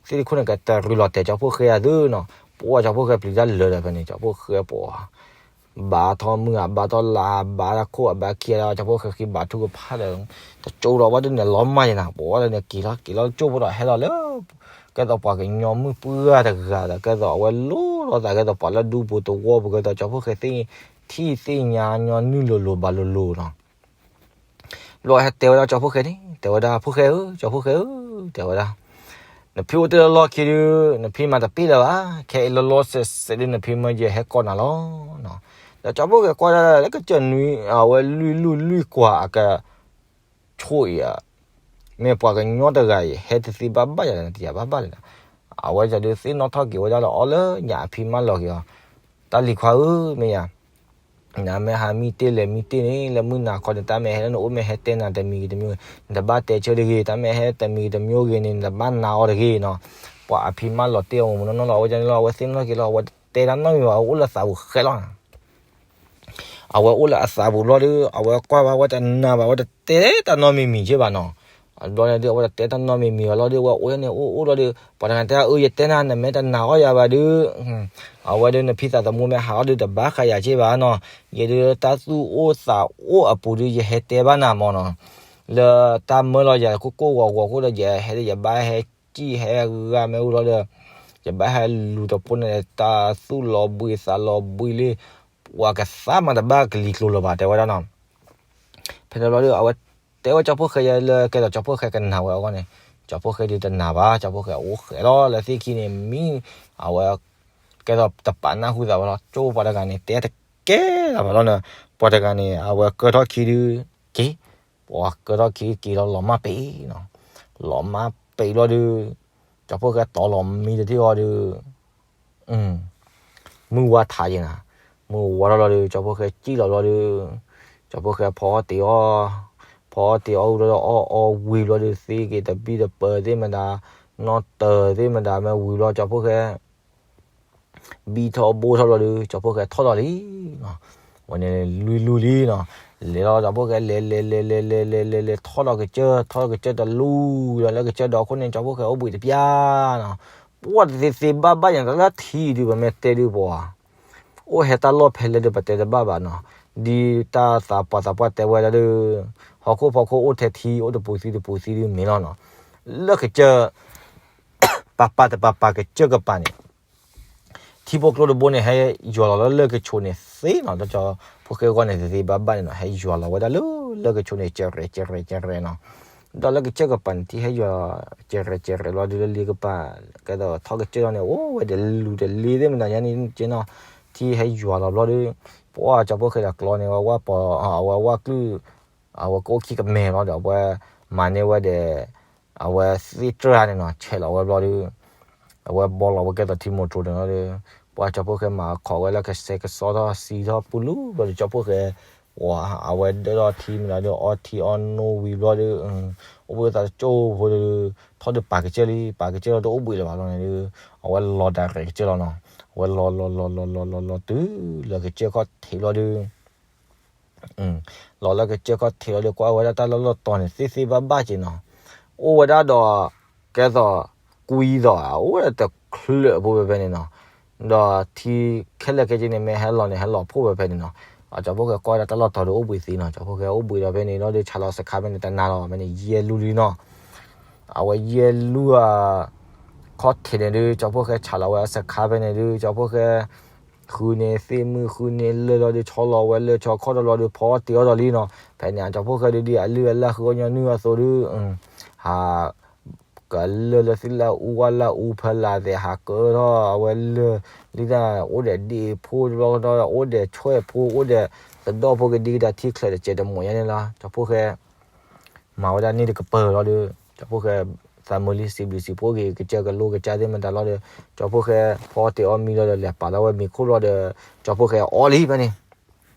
သ့ၣ်တခိၣ်န့ၣ် ကတရံးလီၤတဲာ်ကၠီဖီၣ်ဃဲအသုနီၤ. ပှၤကၠီဖီၣ်ဃဲပျံၤတၢ်လၢာ်ဒီးဖဲန့ၣ် ကၠီဖီၣ်ဃဲပှၤ ဘၣ်ထီၣ်မုၢ်ဧါ ဘၣ်ထီၣ်လါ ဘၣ်ထီၣ်ခိၣ် အဘၣ်ခံဂၤဒီး ကၠီဖီၣ်ဃဲဃ့ဘၣ်ထူၣ်ကဖၣ်ဒီး တကၠိဒီးဝဲဒၣ်န့ၣ် လီၤမၢ်ယဲနၤ ပှၤဝဲဒၣ်န့ၣ် က့ၤလီၤက့ၤလီၤကၠိဖိဒီးဟဲလီၤလၢ ကဲသိးပှၤကညီမုၣ်ပှၢ်တဂၤဒီး ကဲသိးအဝဲလိၣ်လီၤသး ကဲသိးပှၤလၢဒူပူၤသဝီပူၤ ကဲသိးကၠီဖီၣ်ဃဲသ့ၣ် ထံၣ်သ့ၣ်ညါညီနုၢ်လိၤလိၤဘၣ်လိၤလိၤနီၤ. ဘျီဟဲတဲဝဲဒၣ်ကၠီဖီၣ်ဃဲန့ၣ် တဲဝဲဒၣ် ဖီၣ်ဃဲဧၢ ကၠီဖီၣ်ဃဲဧၢ တဲဝဲဒၣ်, နဖံအိၣ်တ့ၢ်လၢလီၢ်ခံဒုး နဖံမၤတပ့ၢ်လၢၤဘၣ်, ခဲအံၤလီၤလီၤဆဲးဆဲးဒုး နဖံမၢယဟဲကိးနၤလီၤနီၤ. ဒီးကၠီဖီၣ်ဃဲကွၢ်ဒၣ်လၢကစၢၢ်နွံ အဝဲလွံၢ်လူၢ်လွံၢ်ကွၢ်အက ဆိၣ်အံၤဧါ, မ့ၢ်ပှၤကညီတဂၤအံၤ ဟဲတသ့ဘၣ်ဘၣ်ယၤလဲၣ် နတယၤဘၣ်ဘၣ်လဲၣ်နီၤ. အဝဲဒုးသ့ၣ်နီၣ်ထီၣ်က့ၤဝဲဒၣ်လၢအီၤလၢညါအဖံမၢလီၤက့ၤအီၤ, တၢ်လံၤခွါဧၢ မ့ၢ်ယၤ နမ့ၢ်ဟးမံတ့ၢ်လဲၤမံတ့ၢ်န့ၣ် လၢမုၢ်နၤခီန့ၣ် တၢ်မ့ၢ်ဟဲလၢနအိၣ်မ့ၢ်ဟဲတဲနၤတမံၤဂ့ၤတမံၤဂ့ၤ နတဘၣ်တဲဆၢတဂ့ၤ, တၢ်မ့ၢ်ဟဲတမံၤဂ့ၤတမံၤဂ့ၤန့ၣ် နတဘၣ်နာ်အီၤတဂ့ၤနီၤ. ပှၤအဖံမၢလီၤတ့ၢ်အီၤမ့ၢ်နီၢ်နီၢ်လီၤ အဝဲဒၣ်န့ၣ်လီၤ အဝဲသ့ၣ်နီၣ်ထီၣ်က့ၤလီၤ အဝဲတတဲတၢ်နီတမံၤဘၣ် အဝဲအိၣ်လၢသးပူၤဃဲလီၤနီၤ. အဝဲအိၣ်လၢအသးပူၤဘျီဒီး အဝဲကွၢ်ဘၣ်ဝဲတနာ်ဘၣ် အဝဲတတဲတၢ်နီတမံၤမံၤက့ဘၣ်နီၤ. အဘျီန့ၣ်ဒုး အဝဲတတဲတၢ်နီတမံၤမံၤဘၣ်လီၤဒီး အဝဲအိၣ်န့ၣ်အိၣ်အိၣ်လီၤဒီး ပှၤတဂၤတဲ အၢ ယတဲနၤ နမ့ၢ်တနာ်အီၤယၤဘၣ်ဒုး အဝဲဒုးနဖံသးသမူမ့ၢ်ဟးအီၤဒုး တဘၣ်ဃးယၤက့ဘၣ်နီၤ. ယဲဒုးတၢ်သူၣ်အိၣ်သးအိၣ်အပူၤဒုး ယဟဲတဲဘၣ်နၤမ့ၢ်နီၤ. လၢတၢ်မၢလီၤယၤကိၢ်ကိၢ်ဂီၤဂီၤအဃိဒီး ယဟဲဒုး ယဘၣ်ဟဲစံၣ်ဟဲဂၤမ့ၢ်အိၣ်လီၤဒီး ယဘၣ်ဟဲလူၤတဖိန့ၣ် တၢ်သူၣ်လီၤဘှံးသးလီၤဘှံးလံ ပှၤကသးမၤတဘၣ်ကလံၤကျိၤလၢၤဘၣ် တဲဝဲဒၣ်နီၤ. ဖဲန့ၣ်ဘျီဒီး အဝဲတဲဝဲကၠီဖီၣ်ဃဲယဲလၢ ကဲသိးကၠီဖီၣ်ဃဲကနာ်ဝဲအဂီၢ်န့ၣ် ကၠီဖီၣ်ဃဲဒုးတနာ်ဘၣ် ကၠီဖီၣ်ဃဲအိၣ်ဃဲလီၤလၢသ့ၣ်ခံန့ၣ် မံ အဝဲ ကဲသိးတပာ်နၢ်ဟူသးဝဲလီၤ ကၠိပှၤတဂၤန့ၣ် တဲတကဲလၢၤဘၣ်လီၤန့ၣ် ပှၤတဂၤန့ၣ် အဝဲကၢထီၣ်ခံဒုး က့ၤ ပှၤကၢထီၣ်ခံက့ၤလီၤလီၤမၢ်ပ့ၤနီၤ. လီၤမၢ်ပ့ၤလီၤဒုး ကၠီဖီၣ်ဃဲတီလီၤမံတထံၣ်အီၤဒုး မုၢ်ဝါထးယဲနၤ, မုၢ်ဝါထီၣ်လီၤဒီး ကၠီဖီၣ်ဃဲစံၣ်လီၤဘျီဒီး ကၠီဖီၣ်ဃဲဖီအီၣ်တ့ၤအီၣ်, ဖီအီၣ်တ့ၤအီၣ်ဝံၤဘျီဒီး အီၣ်အီဝံၤဘျီဒီး သ့က့ၤတဘံၣ်တပၢၤသ့ၣ်မတၤ, နီၣ်တၢၤသ့ၣ်မတၤမ့ၢ်ဝံၤဘျီ ကၠီဖီၣ်ဃဲ ဘံၣ်ထီၣ်ဘိထီၣ်ဘျီဒီး ကၠီဖီၣ်ဃဲထီၣ်လီၤလံနီၤ. ဝဲန့ၣ်လွံၢ်လူၢ်လံနီၤ. လဲၤလီၤ ကၠီဖီၣ်ဃဲလဲၤလဲၤလဲၤလဲၤလဲၤလဲၤလဲၤလဲၤထီၣ်လီၤကစၢၢ် ထီၣ်လီၤကစၢၢ်တလူၢ်လီၤ လၢကစၢၢ်ဒီးအခိၣ်န့ၣ် ကၠီဖီၣ်ဃဲအိၣ်ဘှံးတပျၢ်နီၤ. ပှၤတသ့သ့ဘၣ်ဘၣ်ယၤတၢ်လၢထံဒုး ပမ့ၢ်တဲဒုးပှၤ အိၣ်ဟဲတၢ်လီၢ်ဖဲလဲၣ်ဒုး ပတဲတဘၣ်ဘၣ်နီၤ. ဒ်တၢ်သးပှၢ်သးပှၢ်တဲဝဲဒၣ်ဒီး ဟီၣ်ခိၣ်ဖီခိၣ်အိၣ်ထဲထံ အိၣ်တပူၤသံတပူၤသံဒုးမ့ၢ်လီၤနီၤ. လၢကစၢၢ် ပၤပၤတပၤပၤကစၢၢ်ကပၤန့ၣ် ထံဖိကျိတဘိန့ၣ် ဟဲယွၤလီၤလၢလၢၢ်ကဆိးန့ၣ်သ့နီၤ. ဒီးကၠီဖီၣ်ဃဲအဂီၢ်န့ၣ် တသ့ဘၣ်ဘၣ်န့ၣ်နီၤ ဟဲယွၤလီၤဝဲဒၣ်လၢလၢၢ်ကဆိးန့ၣ် ကရဲးကရဲးကရဲးနီၤ. ဒီးလၢကစၢၢ်ကပၤန့ၣ် ထံဟဲယွၤ ကရဲးကရဲးလီၤဒုးလၢလ့ကပၤ ကဲသိးထီၣ်ကစၢၢ်လီၤန့ၣ် အိၣ်ဝဲဒီးလူၤတလ့သ့ၣ်မတၤညါန့ၣ်က့နီၤ. ထံဟဲယွၤလီၤဘျီဒီး ပှၤကၠီဖီၣ်ဃဲဒီးကျီန့ၣ် ဝဲဝၣ်ပီၤ အဝဲဝၣ်ကျုၢ် အဝဲကအိၣ်ခံကမဲာ်လီၤဒီး အဝဲမၤန့ၢ်ဝဲဒီး အဝဲသ့ၣ်တြၢ်န့ၣ်နီၤ ဆဲးလီၤဝဲဘျီဒီး အဝဲဘီလီၤဝဲကဲသိးထံမိၢ်တြိၤန့ၣ်လီၤဒီး ပှၤကၠီဖီၣ်ဃဲမၤခီးဝဲလၢကဆဲကစီထီၣ်စံးထီၣ်ပူၤလူၤဘျီဒီး ကၠီဖီၣ်ဃဲ အဝဲဒၢထီၣ်ထံမတၤဒီး အီထံအီနိဝံၤဘျီဒီး အိၣ်ဘှံးသးတကၠိဖိဒီး ထီၣ်ဒုးပာ်ကစၢၢ်လံ ပာ်ကစၢၢ်လီၤတအိၣ်ဘှံးလၢၤဘၣ်လီၤန့ၣ်ဒီး အဝဲလီၤဒၣ်ရဲၣ်ကစၢၢ်လီၤနီၤ. အဝဲလီၤလီၤလီၤလီၤလီၤလီၤလီၤတုၤလၢကစၢၢ်ခီၣ်ထံးလီၤဒီး လီၤလၢကစၢၢ်ခီၣ်ထံးလီၤဒီး ကွၢ်ဝဲဒၣ်တၢ်လီၢ်လီၢ်တီၤန့ၣ် သ့သ့ဘၣ်ဘၣ်က့ၤနီၤ. အိၣ်ဝဲဒၣ်ဒီး ကဲသိး ကွံသိး အိၣ်ဝဲဒၣ်တချုးဖိဖဲဖဲန့ၣ်နီၤ. ဒီးထံခဲလၢာ်ခဲဆ့န့ၣ် မ့ၢ်ဟဲလီၤန့ၣ် ဟဲလီၤဖှိၣ်ဖဲဖဲန့ၣ်နီၤ. အကၠီဖီၣ်ဃဲကွၢ်ဝဲဒၣ်တၢ်လီၢ်တီၤဒီးအိၣ်ဘှံးသ့နီၤ. ကၠီဖီၣ်ဃဲအိၣ်ဘှံးဒီးဖဲန့ၣ်လီၤဒီး ဆးလီၤစခါဖဲန့ၣ်တနၤလီၤ ဖဲန့ၣ်ယဲၢ်လူၢ်လံနီၤ. အဝဲယဲၢ်လူၢ်ဧါ ခီၣ်ထံးန့ၣ်ဒုး ကၠီဖီၣ်ဃဲဆးလီၤဝဲအစခါဖဲန့ၣ်ဒုး ကၠီဖီၣ်ဃဲ ဃုန့ၢ်သ့ၣ်မုၢ်ဃုန့ၢ်လၢာ်လီၤဒီး ဆီလီၤဝဲလၢာ်ဆီခီၣ်ဒီးလီၤဒီး ဖီအီၣ်တ့ၤအီၣ်ဒီးလံနီၤ. ဖဲန့ၣ် ကၠီဖီၣ်ဃဲဒုး ဒ်အလုၢ်အလၢ်ဃုအီၣ်ညီနုၢ်အသိးဒုး ဟး ကလၢာ်လၢသ့ၣ်လၢအူဝၣ်လၢအူဖဲလးသဲး ဟးကၢထီၣ်အဝဲလၢာ် လံတၢ်အိၣ်ဒီးဒ့ၣ်ဖိတဘျီကဒီး အိၣ်ဒီးဆွဲၣ်ဖိအိၣ်ဒီးသဒီၣ်ဖိကဒံကဒါထံချၢးတစဲးတမိာ်ညါန့ၣ်လီၤ. ကၠီဖီၣ်ဃဲ မၤဝဲဒၣ်န့ၣ်တကပၤလီၤဒီး ကၠီဖီၣ်ဃဲ သးမုာ်လံစံးဘျုးစံးဖှိၣ်က့ၤ ကစၢၢ်ကလိကစၢ်သ့ၣ်မတၤလီၤဒီး ကၠီဖီၣ်ဃဲ ဖီအီၣ်တ့ၤအီၣ်မံလီၤဒီး လဲၤပာ်လီၤဝဲမ့ၤခိၣ်လီၤဒီး ကၠီဖီၣ်ဃဲအီၣ်လံဖဲန့ၣ်.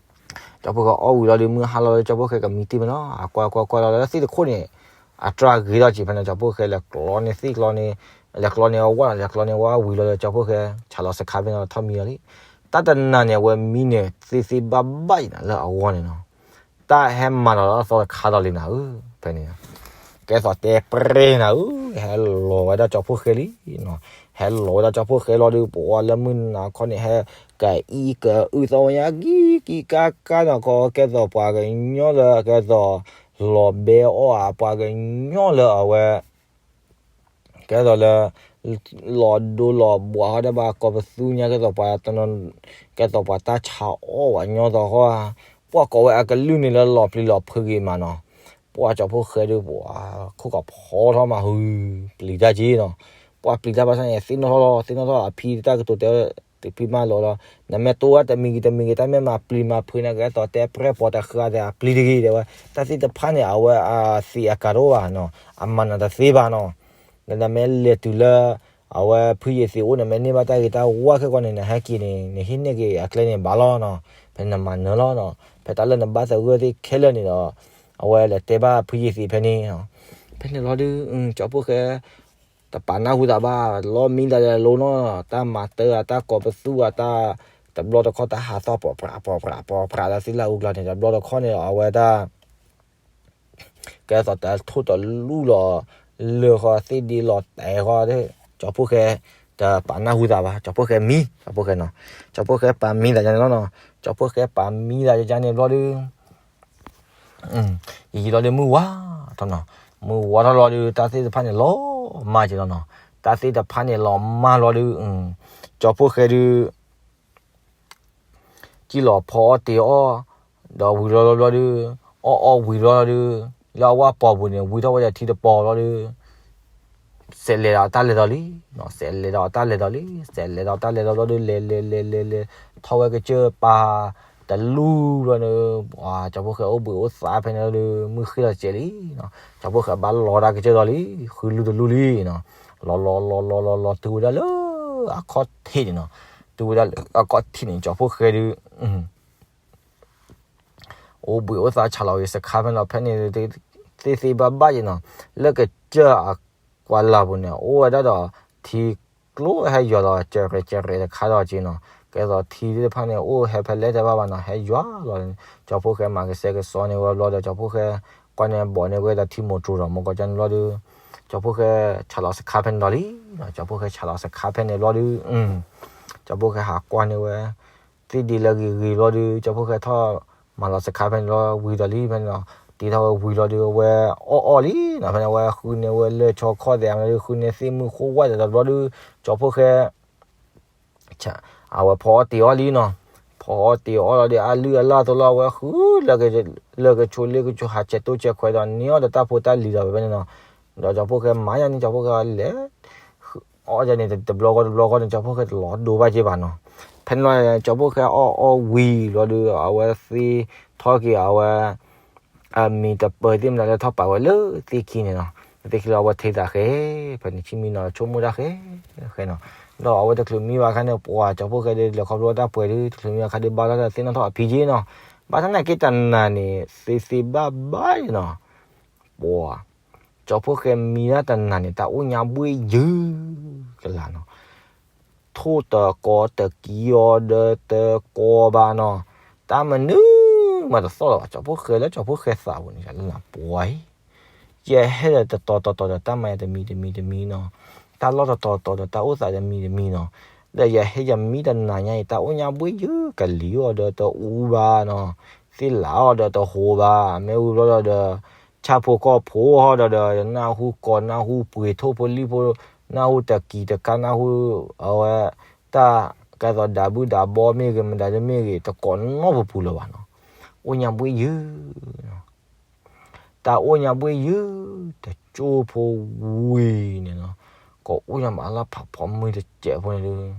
ကၠီဖီၣ်ဃဲအီၣ်ဝံၤလီၤဒီး မုၢ်ဟါလီၤဒီး ကၠီဖီၣ်ဃဲကမံတ့ၢ်မ့ၢ်နီၤ အကွၢ်ကွၢ်ကွၢ်လီၤဒီး သ့ၣ်တခိၣ်န့ၣ် အတြၢ်ဂ့ၤထီၣ်က့ၤဖဲန့ၣ် ကၠီဖှိၣ်ဃဲလဲၤကျီန့ၢ်သ့ၣ်ကျီန့ၢ်, လဲၤကျီန့ၢ်အဝၣ်, လဲၤကျီန့ၢ်ဝၣ်ဝံၤလီၤဒီး ကၠီဖှိၣ်ဃဲဆးလီၤစခါဖဲန့ၣ်ထီၣ်မံလီၤလံ. တၢ်တနၤန့ၣ် အဝဲမံန့ၣ်သ့သ့ဘၣ်ဘၣ်အံၤနၤလၢအဂီၢ်န့ၣ်နီၤ. တၢ်ဟဲမၤလီၤလၢအသီတခါဒီးလံနၤဧၢ, ဖဲန့ၣ် ကဲသိးတဲပြဲနၤဧၢ, ဟဲလီၤဝဲဒၣ်ကၠီဖှိၣ်ဃဲလံနီၤ. ဟဲလီၤဝဲဒၣ်ကၠီဖှိၣ်ဃဲလီၤဒီး ပှၤလၢမုၢ်နၤခီန့ၣ် ဟဲကအံၣ်ကအုၣ်သီၣ်ဝဲညါ ကံကံကါကါနီၤ, ကဲသိးပှၤကညီလၢ ကဲသိးလီၤဘဲအီၣ်ဧါ, ပှၤကညီလၢအဝဲ ကဲသိးလၢ လီၤဒိလီၤဘှးဃီဒၣ်ဘၣ် ကိးပသူညါ ကဲသိးပှၤတနီၤ ကဲသိးပှၤတၢ်ဆါအီၣ်ဝဲညီသီဃီဧါ, ပှၤကိးဝဲအကလုၢ်န့ၣ်လၢလီၤပျံၤလီၤဖုးဂ့ၤမးနီၤ. ပှၤကၠီဖှိၣ်ဃဲဒီး ပှၤခိၣ်ကပီၤထီၣ်မး ဟု ပျံၤတၢ်က့နီၤ. ပှၤပျံၤတၢ်ဘၣ်ဆၣ်န့ၣ် သ့ၣ်နီၣ်ထီၣ်လီၤ သ့ၣ်နီၣ်ထီၣ်အဖံတၢ်ကတိၤတဲ တဖံမးလီၤလီၤ. နမ့ၢ်တိဝဲတမံၤဂ့ၤတမံၤဂ့ၤ တၢ်မ့ၢ်မၤပျံၤမၤဖုးန့ၣ် ကဲသိးတဲပြဲၢ်ပီၤတဃၢၤဒီးအပျံၤတဂ့ၤ တဲဝဲ. တၢ်သ့ၣ်တဖၣ်န့ၣ် အဝဲအသံးအကာ်တအိၣ်ဘၣ်နီၤ, အမၤနၤတသ့ဘၣ်နီၤ. နမ့ၢ်လဲၤတုၤလၢ အဝဲဖုယ့ၤသံးအိၣ်န့ၣ် မ့ၢ်န့ၢ်ဘၣ်တၢ်ဂ့ၤတၢ်ဝါခဲကီန့ၣ် နဟဲက့ၤန့ၣ် နဟံးန့ၢ်က့ၤအကျဲန့ၣ်ဘၣ်လီၤနီၤ. ဖဲနမၤနၢၤလီၤနီၤ. ဖဲတၢ်လၢနဘၣ်သဂၢၢ်သ့ၣ်ခဲလၢာ်န့ၣ်ဒီး အဝဲလဲၤတဲဘၣ်ဖုယ့ၤသံးဖဲန့ၣ်နီၤ. ဖဲန့ၣ်လီၤဒုး ကၠီဖှိၣ်ဃဲ တပာ်နၢ်ဟူသးဘၣ်, လီမံသးဒီးလိနီၤ, တၢ်မၤတၢ်ဧါ တၢ်ကိးပသူဧါ, တၢ်တဘျီတခီၣ် တၢ်ဟးသီၣ်ပှၤပြးပှၤပြးပှၤပြး တၢ်သ့ၣ်လၢအူကျါန့ၣ် တဘျီတခီၣ်န့ၣ်ဒီး အဝဲတၢ် ကဲသိးတၢ်ထိၣ်တလူၢ်လီၤ လၢဃီသ့ၣ်ဒ့လီၤတဲာ်ဃီ, ကၠီဖှိၣ်ဃဲ တပာ်နၢ်ဟူသးဘၣ်, ကၠီဖှိၣ်ဃဲမံ, ကၠီဖှိၣ်ဃဲနီၤ, ကၠီဖှိၣ်ဃဲပာ်မံသးယါန့ၣ်လီၤနီၤ, ကၠီဖှိၣ်ဃဲပာ်မံသးယါန့ၣ်ဘျီဒုး ယံာ်ယံာ်လီၤဒုး မုၢ်ဝါထီၣ်နီၤ, မုၢ်ဝါထီၣ်လီၤဒုး တၢ်သ့ၣ်တဖၣ်န့ၣ်လီၤမၢ်က့ၤလီၤနီၤ, တၢ်သ့ၣ်တဖၣ်န့ၣ်လီၤမၢ်လီၤဒုး ကၠီဖှိၣ်ဃဲဒုး ကံၣ်လီၤဖီအီၣ်တ့ၤအီၣ်, ဒီးဝံၤလီၤလီၤဘျီဒုး အီၣ်အီၣ်ဝံၤလီၤဒုး လၢအဝၣ်ပီၤပူၤန့ၣ် ဝံထီၣ်ဝဲဒီးထံတပီၤလီၤဒုး စဲးလဲၤဒီးတၢ်လဲၤဒီးလံ, စဲးလဲၤဒီးတၢ်လဲၤဒီးလံ, စဲးလဲၤဒီးတၢ်လဲၤဒီးဘျီဒုး လဲၤလဲၤလဲၤလဲၤလဲၤ ထီၣ်ဝဲကစၢၢ်ပၤတလူၢ်ဘျီန့ၣ်, ပှၤကၠီဖှိၣ်ဃဲအိၣ်ဘှံးအိၣ်သါဖဲန့ၣ်လီၤဒုး မုၢ်ဃ့လီၤစဲးလံနီၤ, ကၠီဖှိၣ်ဃဲဘၣ်လီၤတၢ်ကစၢၢ်ဒီးလံ, ဃုလူၢ်တလူၢ်လံနီၤ, လီၤလီၤလီၤလီၤလီၤလီၤတုၤဝဲဒၣ်လၢ အခီၣ်ထံးန့ၣ်နီၤ, တုၤဝဲဒၣ်လၢအခီၣ်ထံးန့ၣ် ကၠီဖှိၣ်ဃဲဒုး အိၣ်ဘှံးအိၣ်သါဆးလီၤဂ့ၤစခါဖဲန့ၣ်လီၤ, ဖဲန့ၣ် သ့ၣ်သ့ၣ်ဘၣ်ဘၣ်က့ၤနီၤ, လၢကစၢၢ်အကွၢ်လၢ်ပူၤန့ၣ် အိၣ်ဝဲဒၣ်ဒီးထံကျိဟဲယွၤလီၤ ကရဲးကရဲးတခါဒီးက့နီၤ, ကဲသိးထံသ့ၣ်တဖၣ်န့ၣ် အိၣ်ဟဲဖဲလဲၣ်တဘၣ်ဘၣ်နီၤ, ဟဲယွၤလီၤ, ကၠီဖှိၣ်ဃဲမၤကစဲကစီန့ၢ်ဝဲဘျီဒီး ကၠီဖှိၣ်ဃဲကွၢ်န့ၢ်ဘီးန့ၢ်ဝဲဒီးထံမိၤတြူၤဒီး မ့ၢ်ကီၢ်ကၢန့ၣ်ဘျီဒုး ကၠီဖှိၣ်ဃဲဆးလီၤစခါဖဲန့ၣ်ဒီးလံ, ကၠီဖှိၣ်ဃဲဆးလီၤစခါဖဲန့ၣ်ဘျီဒုး ကၠီဖှိၣ်ဃဲဟးကွၢ်န့ၢ်ဝဲ သ့ၣ်ဒ့လၢဂ့ၤဂ့ၤဘျီဒုး ကၠီဖှိၣ်ဃဲထီၣ်မၤလီၤစခါဖဲန့ၣ်လီၤ ဝံၤဒီးလံဖဲန့ၣ်နီၤ, တ့ထီၣ်ဝဲဝံၤလီၤဒုး အဝဲအီၣ်အီၣ်လံနီၤ, ဖဲန့ၣ် အဝဲဃုန့ၢ်ဝဲလၢၢ်ဆီခီၣ်သဲး အမ့ၢ်ဒုး ဃုန့ၢ်သ့ၣ်မုၢ်ဃိဝဲဒီးဘျီဒုး ကၠီဖှိၣ်ဃဲ အဝဲဖီအီၣ်တ့ၤအီၣ်လံနီၤ, ဖီအီၣ်တ့ၤအီၣ်လီၤဒီး အလုၢ်အလၢ်သိးလီၤ အဝဲဃု လၢကဆိးလ့ကဆိး ဟးဆဲးတိၢ်ဆဲးခွဲးဒီး န့ၢ်အီၣ်ဒီးတၢ်ဖိတၢ်လံၤဒီးဖဲန့ၣ်နီၤ, ဒီးကၠီဖှိၣ်ဃဲမၤယါန့ၣ် ကၠီဖှိၣ်ဃဲလဲၤ အီၣ်ယါန့ၣ် တဘျီဃီတဘျီဃီန့ၣ် ကၠီဖှိၣ်ဃဲတလီၤဒိဘၣ်က့ၤဘၣ်နီၤ, ဖဲန့ၣ်လီၤ ကၠီဖှိၣ်ဃဲအီၣ်အီၣ်ဝံၤလီၤဒီး အဝဲသ့ၣ်ထီၣ်က့ၤအဝဲ အမံၤတပၢၤသ့ၣ်မနုၤလၢထီၣ်ပာ်ဝဲလၢသ့ၣ်ခံန့ၣ်နီၤ, သ့ၣ်ခံလီၤ အဝဲထံသးဃဲ, ဖဲန့ၣ် ဆံမံနီၤ ဆိကမိၣ်တၢ်ဃဲ ဃဲနီၤ, ဒီးအဝဲတချုးမံဘၣ်အခါန့ၣ် ပှၤကၠီဖှိၣ်ဃဲဒီး လဲၤခီဖျိတၢ်ပှဲၤဒုး တချုးမံဘၣ်အခါဒီး ဘၣ်တၢ်သ့ၣ်နီၣ်ထီၣ်အဖံက့နီၤ, ဘၣ်ဆၣ်သနာ်က့တနၤန့ၣ် သ့သ့ဘၣ်ဘၣ်နီၤ, ပှၤ ကၠီဖှိၣ်ဃဲမံဒၣ်တနၤန့ၣ် တၢ်အိၣ်ညါဘှ့ၣ်ယုၢ်ကလာ်နီၤ, ထိၣ်တကီတကံအီၤဒီးတကီဘၣ်နီၤ, တၢ်မနုၤမးတသီၣ်လၢၤဘၣ် ကၠီဖှိၣ်ဃဲလၢကၠီဖှိၣ်ဃဲသးပူၤန့ၣ် လၢနပှၤအံၤ ယဟဲဒီးတတီၤတတီၤဒီးတၢ်မၤယၤတမံၤတမံၤတမံၤနီၤ, တၢ်လီၢ်တတီၤတတီၤဒီးတၢ်အိၣ်သးတမံၤတမံၤနီၤ, ဒီးယဟဲယမံတနၤညါအံၤ တၢ်အိၣ်ညါဘှ့ၣ်ယုၢ်ကလံၤအီၤဒီးတအူဘၣ်နီၤ, သ့ၣ်လးအီၤဒီးတဟိးဘၣ်, မ့ၢ်ဝံၤဘျီဒီး ဆၣ်ဖိကီၢ်ဖိဟီဒီးဒီး နၢ်ဟူကိးနၢ်ဟူပှ့ၤထိၣ်ဖိလံၣ်ဖိ, နၢ်ဟူတကံၤတကါနၢ်ဟူ အဝဲ တၢ်ကဲသိးဒးဘုၣ်ဒးဘီမ့ၢ်ဂ့ၤ မတၤတမ့ၢ်ဂ့ၤ တကိးနီၢ်ပူၤပူၤလၢၤဘၣ်နီၤ, အိၣ်ညါဘှ့ၣ်ယုၢ် တၢ်အိၣ်ညါဘှ့ၣ်ယုၢ် တကၠိဖိဝံၤန့ၣ်နီၤ, ကိးအိၣ်ညါမးလၢဖးဖီမုၢ်တစဲးဖိန့ၣ်ဒုး,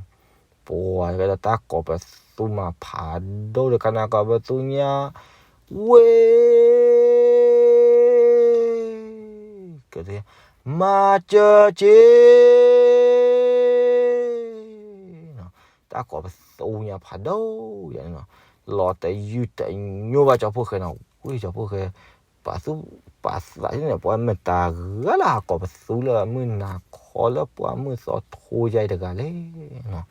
ပှၤကဲဒီးတၢ်ကိးပသူမးဖးဒိၣ်တခါန့ၣ် ကိးပသူညါ ဝ့ၢ် ကဲ မၤစၢၤက့ၤ တၢ်ကိးပသူညါဖးဒိၣ်ယၤန့ၣ်နီၤ, လီၤတယုၢ်တညိဘၣ်ကၠီဖှိၣ်ဃဲနီၤ, ဝ့ၢ်ကၠီဖှိၣ်ဃဲ ပာ်သူၣ်ပာ်သးန့ၣ် ပှၤမ့ၢ်တၢ်ဂၤလၢဟးကိးပသူလၢအမုၢ်နၤခီလၢပှၤမုၢ်သီထိယါအံၤတဂၤလဲၣ်နီၤ.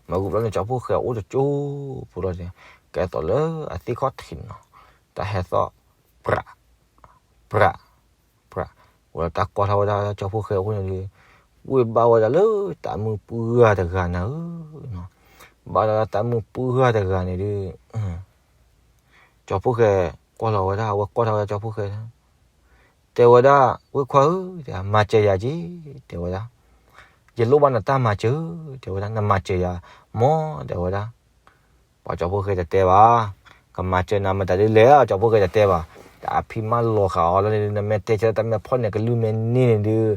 မ့ၢ်ဂုာ်ဘျီန့ၣ် ကၠီဖီၣ်ဃဲအိၣ်တကၠိဖိလီၤန့ၣ် ကဲသိးလၢအသ့ၣ်ခီၣ်ထံးန့ၣ်နီၤ, တၢ်ဟဲသီၣ် ပြး ပြး ပြး ဝဲဒီးတၢ်ကွၢ်ထီၣ်ဝဲဒၣ်ကၠီဖီၣ်ဃဲအဃိန့ၣ်ဒီး ဝ့ၢ်ဘၣ်ဝဲဒၣ်လၢတၢ်မုၢ်ပှၢ်တဂၤနၤဧၢနီၤ. ဘၣ်ဝဲဒၣ်လၢတၢ်မုၢ်ပှၢ်တဂၤန့ၣ်ဒီး ကၠီဖီၣ်ဃဲကွၢ်လီၤဝဲဒၣ် အဝဲကွၢ်ထီၣ်ဝဲဒၣ်ကၠီဖီၣ်ဃဲ တဲဝဲဒၣ် ဝ့ၢ်ခွါဧၢ, မၤစၢၤယၤက့ၤ, တဲဝဲဒၣ်, ယလိၣ်ဘၣ်နတၢ်မၤစၢၤ, တဲဝဲဒၣ် နမၤစၢၤယၤမီၢ် တဲဝဲဒၣ်. ပှၤကၠီဖီၣ်ဃဲတတဲဘၣ်, ကမၤစၢၤနၤမတၤဒ်လဲၣ် ကၠီဖီၣ်ဃဲတတဲဘၣ်, ဒီးအဖံးမၢလီၤဃာ်အီၤလီၤန့ၣ် နမ့ၢ်တဲဆၢတၢ်မ့ၢ်ဖီၣ်န့ၣ် ကလုၢ်မ့ၢ်န့ၢ်န့ၣ်ဒုး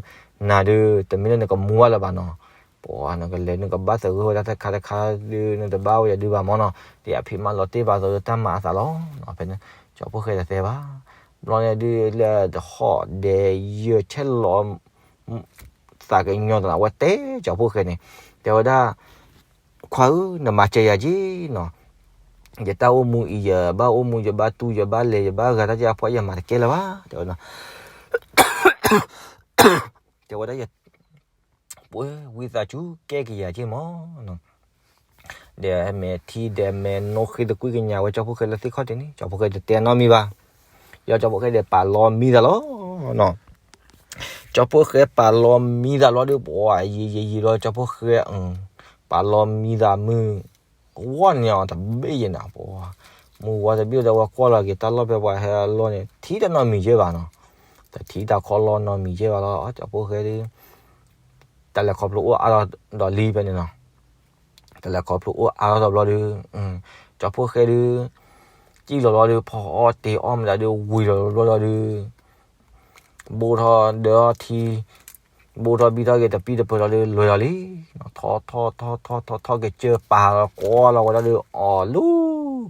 နၤဒုး တမ့ၢ်လၢနကမူဘၣ်လၢၤဘၣ်နီၤ. ပှၤနကလဲၤနကဘၣ်သဂၢၢ်ဝဲဒၣ်တခါတခါဒုး နတဘၣ်ဝဲယၤဒုးဘၣ်မီၢ်နီၤ, ဒီးအဖံးမၢလီၤတ့ၢ်ဘၣ်သိးလၢတၢ်မၤအသးလီၤ. ဖဲန့ၣ် ကၠီဖီၣ်ဃဲတတဲဘၣ်, ဘျီန့ၣ်ဒုးလၢတဟီၣ်ဒဲးယဲၢ်ဆဲးလီၤ သးကညီၤသးလီၤ အဝဲတဲကၠီဖီၣ်ဃဲန့ၣ်, တဲဝဲဒၣ် ခွါဧၢ, နမၤစၢၤယၤက့ၤနီၤ, ယတၢ်အိၣ်မူအံၤ ယဘၣ်အိၣ်မူ ယဘၣ်တူၢ် ယဘၣ်လဲၤ ယဘၣ်ဂၤတၢ်က့ၤအဖီ ယမၤတကဲလၢၤဘၣ် တဲဝဲဒၣ် တဲဝဲဒၣ် ပှဲၤဝံသးစူၤကဲက့ၤယၤက့ၤမီၢ်နီၤ. ဒီးအမဲာ်ထံဒီးအမဲာ်နိဃ့သကွံၢ်ကညးဝဲကၠီဖီၣ်ဃဲလၢသ့ၣ်ခီၣ်ထံးန့ၣ် ကၠီဖီၣ်ဃဲတတဲနီတမံၤဘၣ်, ယီၤကၠီဖီၣ်ဃဲဒီးပာ်လီၤမံသးလီၤနီၤ. ကၠီဖီၣ်ဃဲပာ်လီၤမံသးလီၤဒီး ပှၤယံာ်ယံာ်ယံာ်လီၤ ကၠီဖီၣ်ဃဲ ပာ်လီၤမံသးမုၢ်ဝီၢ်န့ၣ်အီၤတဘ့ၣ်ယဲၢ်နီၤ, ပှၤ မုၢ်ဝီၢ်တဘ့ၣ်ဒီး ဝဲကွၢ်လီၤက့ၤတၢ်လီၢ်ဖဲပှၤဟဲအလီၢ်န့ၣ် ထံတနီတမံၤယဲၢ်ဘၣ်နီၤ, တထံတၢ်ခီလီၤနီတမံၤယဲၢ်ဘၣ်လီၤ. ကၠီဖီၣ်ဃဲဒီး တၢ်လဲၤခီဖျိအိၣ်အါထီၣ်ဒီးလံဖဲန့ၣ်နီၤ, တၢ်လဲၤခီဖျိအိၣ်အါထီၣ်ဒီးဘျီဒီး ကၠီဖီၣ်ဃဲဒီး စံၣ်လီၤလီၤဒီး ဖီအီၣ်တ့ၤအီၣ်မတၤဒီး ဝံၤလီၤဘျီဒီး ဘိၣ်ထီၣ်ဒၢထံ, ဘိၣ်ထီၣ်ဘံထီၣ်က့ၤတပံတပၢၤလီၤဒီး လဲၤလီၤလံ, ထီၣ်ထီၣ်ထီၣ်ထီၣ်ထီၣ်ထီၣ်ကစၢၢ်ပာ်လီၤကွၢ်လီၤဝဲဒၣ်ဒီး အီၣ်လၢ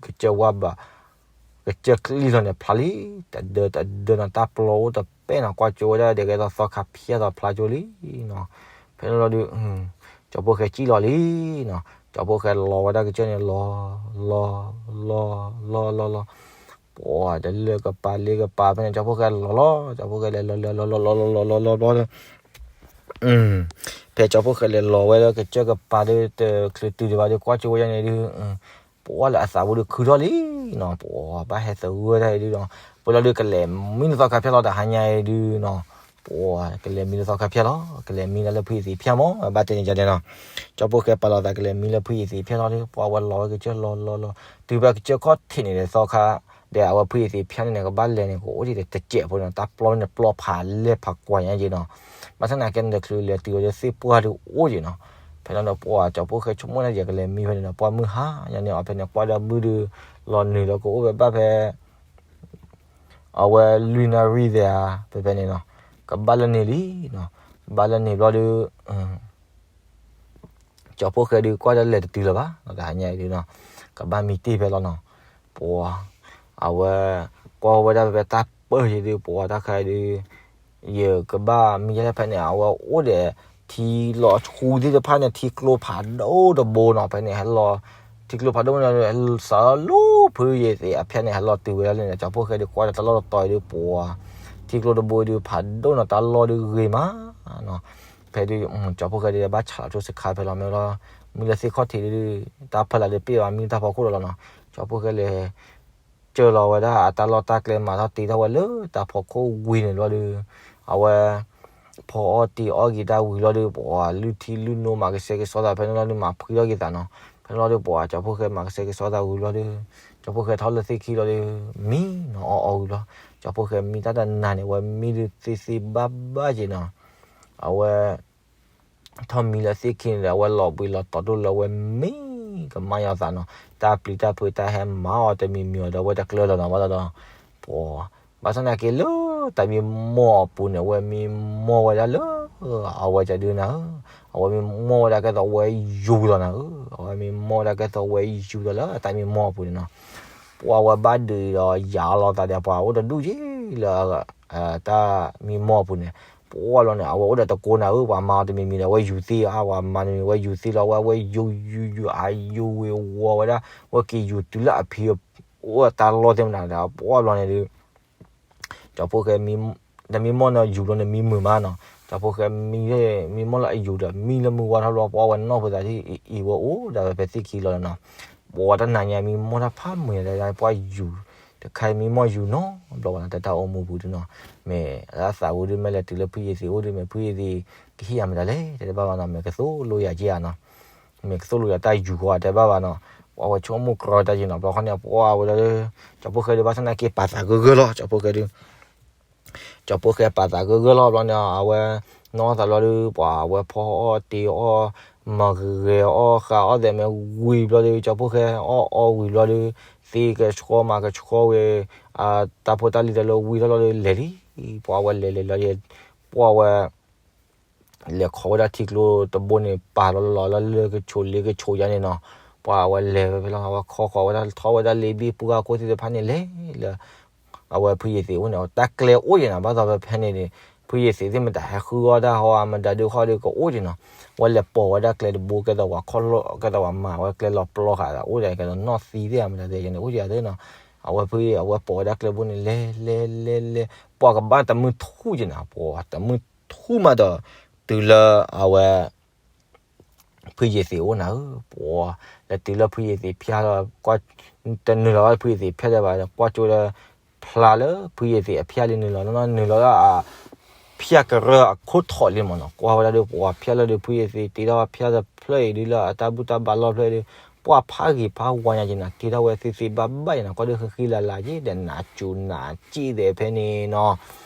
ကစၢၢ်ဝါဘၣ် ကစၢၢ်ကျံၣ်လီၤန့ၣ်ဖျါလံ, တဒၢတဒၢနီၤ တၢ်ပျီအိၣ်တပဲၢ်နီၤ ကွၢ်ကၠိဝဲဒၣ်ဒီး ကဲသိးသီခါဖျါသီဖျါကၠိလံနီၤ. ဖဲန့ၣ်လီၤဒီး ကၠီဖီၣ်ဃဲစံၣ်လီၤလံနီၤ, ကၠီဖီၣ်ဃဲလီၤဝဲဒၣ်ကစၢၢ်န့ၣ် လီၤ လီၤ လီၤ လီၤ လီၤ လီၤ ပှၤတလၢကပၤလ့ကပၤ ဖဲန့ၣ် ကၠီဖီၣ်ဃဲလီၤလီၤ, ကၠီဖီၣ်ဃဲလဲၤလီၤလဲၤလီၤလီၤလီၤလီၤလီၤလီၤလီၤဒီး ဖဲကၠီဖီၣ်ဃဲလဲၤလီၤဝဲလၢကစၢၢ်ကပၤဒီး တချုးတုၤဒံးဘၣ်ဒီး ကွၢ်ကၠိဝဲဒၣ်န့ၣ်ဒုး ပှၤလၢအသးပူၤဒုးခုထီၣ်လံနီၤ, ပှၤဘၣ်ဟဲသဂၢၢ်တၢ်အံၤဒုးနီၤ, ပှၤလီၤဒုးကလဲၤမံလၢသီခါဖျါလီၤ တဟါညါအံၤဒုးနီၤ, ပှၤကလဲၤမံလၢသီခါဖျါလီၤ, ကလဲၤမံလၢဖုယသံးဖျါမီၢ် ဘၣ်တဲန့ၣ်ကန့ၣ်နီၤ, ကၠီဖီၣ်ဃဲပာ်လီၤသးကလဲၤမံလၢဖုယသံးဖျါလီၤဒီး ပှၤဝဲလီၤဝဲကစၢၢ်လီၤလီၤလီၤ, တုၤဖဲကစၢၢ်ခီၣ်ထံးန့ၣ်ဒီးသီခါ ဒီးအဝဲဖုယသံးဖျါန့ၣ်န့ၣ် ကဘၣ်လဲၤန့ၣ် ကအိၣ်ဒံးတစဲးဖိန့ၣ် တၢ်ပျီန့ၣ်ပျီဖးလဲၢ်ဖးကွၢ်ညါက့နီၤ, ဘၣ်ဆၣ်သနာ်က့န့ၣ် တချုးလဲၤတုၤဝဲဒီးသ့ၣ်ပှၢ်ဒုးအိၣ်က့နီၤ, ဖဲလီၤဒီးပှၤကၠီဖီၣ်ဃဲဆိကမိၣ်န့ၣ် ယကလဲၤမံဖဲန့ၣ်နီၤ, ပှၤမုၢ်ဟါညါန့ၣ်အီၤဖဲန့ၣ် ကွၢ်ဒီးမုၢ်ဒုး လီၤနုာ်လီၤကအိၣ်ဖဲဘၣ်ဖဲ အဝဲလွံၢ်နၣ်ရံၣ်သ့ၣ်ဧါ ဖဲဖဲန့ၣ်နီၤ, ကဘၣ်လၢန့ၣ်လံနီၤ, ဘၣ်လၢန့ၣ်ဘျီဒီး ကၠီဖီၣ်ဃဲဒုးကွၢ်ဒီးလဲၤတတုၤလၢၤဘၣ်နီၤ, တဟါညါအံၤဒုးနီၤ, ကဘၣ်မံတ့ၢ်ဖဲလီၤနီၤ, ပှၤ အဝဲ ကွၢ်ဝဲဒၣ်ဖဲဖဲတၢ်ပၢၢ်ယံၤဒုး ပှၤတၢ်ခါဒုး ယကဘၣ်မံယဲၢ်ဖဲန့ၣ် အဝဲအိၣ်ဒီး ထံလီၤဆူသ့ၣ်တဖၣ်န့ၣ် ထံကျိဖးဒိၣ်တဘိနီၤ, ဖဲန့ၣ် ဟဲလီၤ ထံကျိဖးဒိၣ်န့ၣ် စးလီၤဖုယသံးအဖျါန့ၣ် ဟဲလီၤတုၤဝဲဒၣ်လံန့ၣ် ကၠီဖီၣ်ဃဲဒုးကွၢ်ဒီးတၢ်လီၢ်တတီၤအံၤဒုး ပှၤ ထံကျိတဘိအံၤဒုးဖးဒိၣ်နီၤ တၢ်လီၢ်ဒုးဂ့ၤမးနီၤ, ဖဲဒုး ကၠီဖီၣ်ဃဲဒုးဘၣ်ဆးလီၤဆိစခါဖဲလီၤမ့ၢ်လီၤ, မံလၢသ့ၣ်ခီၣ်ထံးဒုး တၢ်ဖီလာ်ဒုးပ့ၢ်ဘၣ် မံတၢ်ဖီခိၣ်လီၤလီၤနီၤ, ကၠီဖီၣ်ဃဲလဲၤ စၢလီၤဝဲဒၣ်အတၢ်လီၢ်တၢ်ကျဲမၤထီၣ်တ့ထီၣ်ဝဲလၢတၢ်ဖီခိၣ်ဝံၤန့ၣ်လီၤဒီး အဝဲ ဖီအီၣ်တ့အီၣ်က့ၤတၢ်ဝံၤလီၤဒီး ပှၤလုၢ်ထံလုၢ်နိမၤကဆှဲကဆှီသးဖဲန့ၣ်လီၤဒီး မၤဖှံထီၣ်က့ၤသးနီၤ, ဖဲန့ၣ်လီၤဒီး ပှၤကၠီဖီၣ်ဃဲမၤကဆှဲကဆှီသးဝံၤလီၤဒီး ကၠီဖီၣ်ဃဲထီၣ်လၢသ့ၣ်ခံလီၤဒီး မံနီၤအီၣ်အီၣ်ဝံၤလီၤ, ကၠီဖီၣ်ဃဲမံတၢ်တနၤန့ၣ် အဝဲမံဒုးသ့သ့ဘၣ်ဘၣ်က့ၤနီၤ, အဝဲ ထီၣ်မံလၢသ့ၣ်ခံန့ၣ်ဒီး အဝဲလီၤဘှံးလီၤတီၤဒိၣ်လၢအဝဲမံကမၣ်ယီၤသးနီၤ, တၢ်ပျံၤတၢ်ဖုးတၢ်ဟဲမၤအီၤတမံၤမံၤအီၤဒီး အဝဲတကျၢၤလီၤနီၤ ဘၣ်ဒီး ပှၤ ဘၣ်ဆၣ်သနာ်က့လၢတၢ်မံမီၢ်အပူၤန့ၣ် အဝဲမံမီၢ်ဝဲဒၣ်လၢ အဝဲကဒုနၤဧၢ, အဝဲမံမီၢ်ဝဲဒၣ်ကဲသိးဝဲယူၤလီၤနၤဧၢ, အဝဲမံမီၢ်ဝဲဒၣ်ကဲသိးဝဲယူၤလီၤလၢတၢ်မံမီၢ်အပူၤန့ၣ်နီၤ, ပှၤဝဲဘၣ်ဒုးဒီးယၤလီၤသးဒီး ပှၤအိၣ်တဒူၣ်က့ၤလၢ တၢ်မံမီၢ်အပူၤန့ၣ်, ပှၤလီၤန့ၣ် အဝဲအိၣ်ဒီးတကိးနၤဧၢ, ပှၤမၤအီၤတမံၤမံၤဒီး အဝဲယူၤသ့အါ, ပှၤမၤတမံၤ အဝဲယူၤသ့လီၤ, အဝဲ အဝဲယူၤယူၤယူၤ အယူၤဝ့ၤဝီၤဝဲဒၣ်, အဝဲက့ၤယူၤတုၤလၢအဖံအအိၣ်အတၢ်လီၢ်သ့ၣ်မနုၤဒီး ပှၤဘျီန့ၣ်ဒုး ကၠီဖိၣ်ဃဲ တမံမီၢ်န့ၣ်ယူၤလီၤန့ၣ်မံမုာ်မးနီၤ, ကၠီဖိၣ်ဃဲမံလၢ မံမီၢ်လၢအယူၤဒီး မံလၢမုၢ်ဝါထီၣ်ဘျီ ပှၤဝဲနီၢ်ဖိသးထံၣ်အံၤဝဲအိၣ်ဒၣ်ဝဲဖဲသ့ၣ်ခံလီၤနီၤ, ပှၤတနၤညါမံမီၢ်တၢ်ဖးမုာ်န့ၣ် ပှၤယူၤ တခါမံမီၢ်ယူၤနီတဘျီဘၣ်နီၤ, တၢ်တၢ်အိၣ်မူပူၤဒုနီၤ, မ့ၢ်အသးဝံၤဒု မ့ၢ်လဲၤတုၤလၢဖုယ့ၤသ့ၣ်အိၣ်ဒု မ့ၢ်ဖုယ့ၤသ့ၣ်ကဟ့ၣ်ယၤမတၤလဲၣ် တဲတဘၣ်ဘၣ်နီၤ, မ့ၢ်ကသိၣ်လိယၤက့ၤဧါနီၤ, မ့ၢ်ကသိၣ်လိယၤတၢ်ယူၤဃီဧါ တဲဘၣ်ဘၣ်နီၤ, ပှၤဝဲဆိကမိၣ်ကြီတၢ်က့ၤနီၤ, ဘျီဃီန့ၣ် ပှၤဝဲဒၣ်လၢ ကၠီဖိၣ်ဃဲဒု ဘၣ်ဆၣ်သနာ်က့ပာ်သးဂၢၢ်ဂၢၢ်လီၤ, ကၠီဖိၣ်ဃဲဒု ကၠီဖိၣ်ဃဲပာ်သးဂၢၢ်ဂၢၢ်လီၤဘျီန့ၣ် အဝဲ နီၢ်သးဘျီဒု ပှၤအဝဲဖီအီၣ်တ့အီၣ် မၤဂဲၤအီၣ်ဃးအီၣ်သဲးမ့ၢ်ဝံၤဘျီဒု ကၠီဖိၣ်ဃဲအီၣ်အီဝံၤဘျီဒု သ့ကဆှီမၤကဆှီဝဲ တၢ်ဖိတၢ်လံၤတၢ်လၢဝံၤထီၣ်လီၤဒု လဲၤလံ, ပှၤဝဲလဲၤလဲၤလီၤ ပှၤဝဲ လဲၤခိးဝဲဒၣ်ထံကျိတဘိန့ၣ် ပာ်လီၤလီၤလၢလၢကဆိးလ့ကဆိးယါန့ၣ်နီၤ, ပှၤအဝဲလဲၤဖဲလီၤ အဝဲခီဃီၤဝဲဒၣ်ထီၣ်ဝဲဒၣ်လ့ဘ့ၣ်ပှၢ်ခိၣ်သ့ၣ်တဖၣ်န့ၣ်လဲၤလၢ အဝဲဖုယ့ၤသ့ၣ်အိၣ်န့ၣ် တၢ်ကျဲအိၣ်ယဲနီၤ, ဘၣ်သိးဖဲဖဲန့ၣ်န့ၣ် ဖုယ့ၤသ့ၣ်သ့ၣ်မတၤဟဲဃုအီၣ်တၢ်ဟီအမတၤဒုးဃီဒုးကအိၣ်ယဲနီၤ, ဝဲလဲၤပိာ်ဝဲဒၣ်ကျဲတဘိ ကဲသိးပှၤခီၣ်လီၢ် ကဲသိးပှၤမၤဝဲကျဲလီၤပျီဃာ်အအိၣ်ဒီး ကဲသိးနီၢ်သံသ့ၣ်အမတၤဒုးယဲန့ၣ် အိၣ်ယဲသ့ၣ်နီၤ, အဝဲဖုယ့ၤ အဝဲပိာ်ဝဲဒၣ်ကျဲဘိန့ၣ် လဲၤလဲၤလဲၤလဲၤ ပှၤကဘၣ်တမုၢ်ထူၣ်ယဲနီၤ, ပှၤတမုၢ်ထူၣ်မးဒီး တုၤလၢအဝဲ ဖုယ့ၤသ့ၣ်အိၣ်နၤဧၢ, ပှၤ လဲၤတုၤလၢဖုယ့ၤသ့ၣ်ဖၠၣ်လီၤ, တနုာ်လီၤဖုယ့ၤသ့ၣ်ဖၠၣ်ဒီးဘၣ် ကွၢ်ကၠိဒီး ဖျါလၢဖုယ့ၤသ့ၣ်အဖၠၣ်လံနုာ်လီၤနီၤ နုာ်လီၤလၢအ ဖၠၣ်ကရၢၢ်အခိၣ်ထီၣ်လံမးနီၤ, ကွၢ်ဝဲဒၣ်ဒီး ပှၤဖၠၣ်လီၤဒီး ဖုယ့ၤသ့ၣ်တ့ထီၣ်ဖၠၣ်တဖျၢၣ်အံၤဒုလၢအတၢ်ဘူၣ်တၢ်ဘါလီၢ်ဖျၢၣ်အံၤဒီး ပှၤဖးဂ့ၤဖးဝါညါက့နီၤ, တ့ထီၣ်ဝဲသ့သ့ဘၣ်ဘၣ်ယဲနီၤ, ကွၢ်ဒီးဃံဃံလၤလၤက့ဒီး နးစူၤနးစ့ၣ်ဒီးဖဲန့ၣ်နီၤ,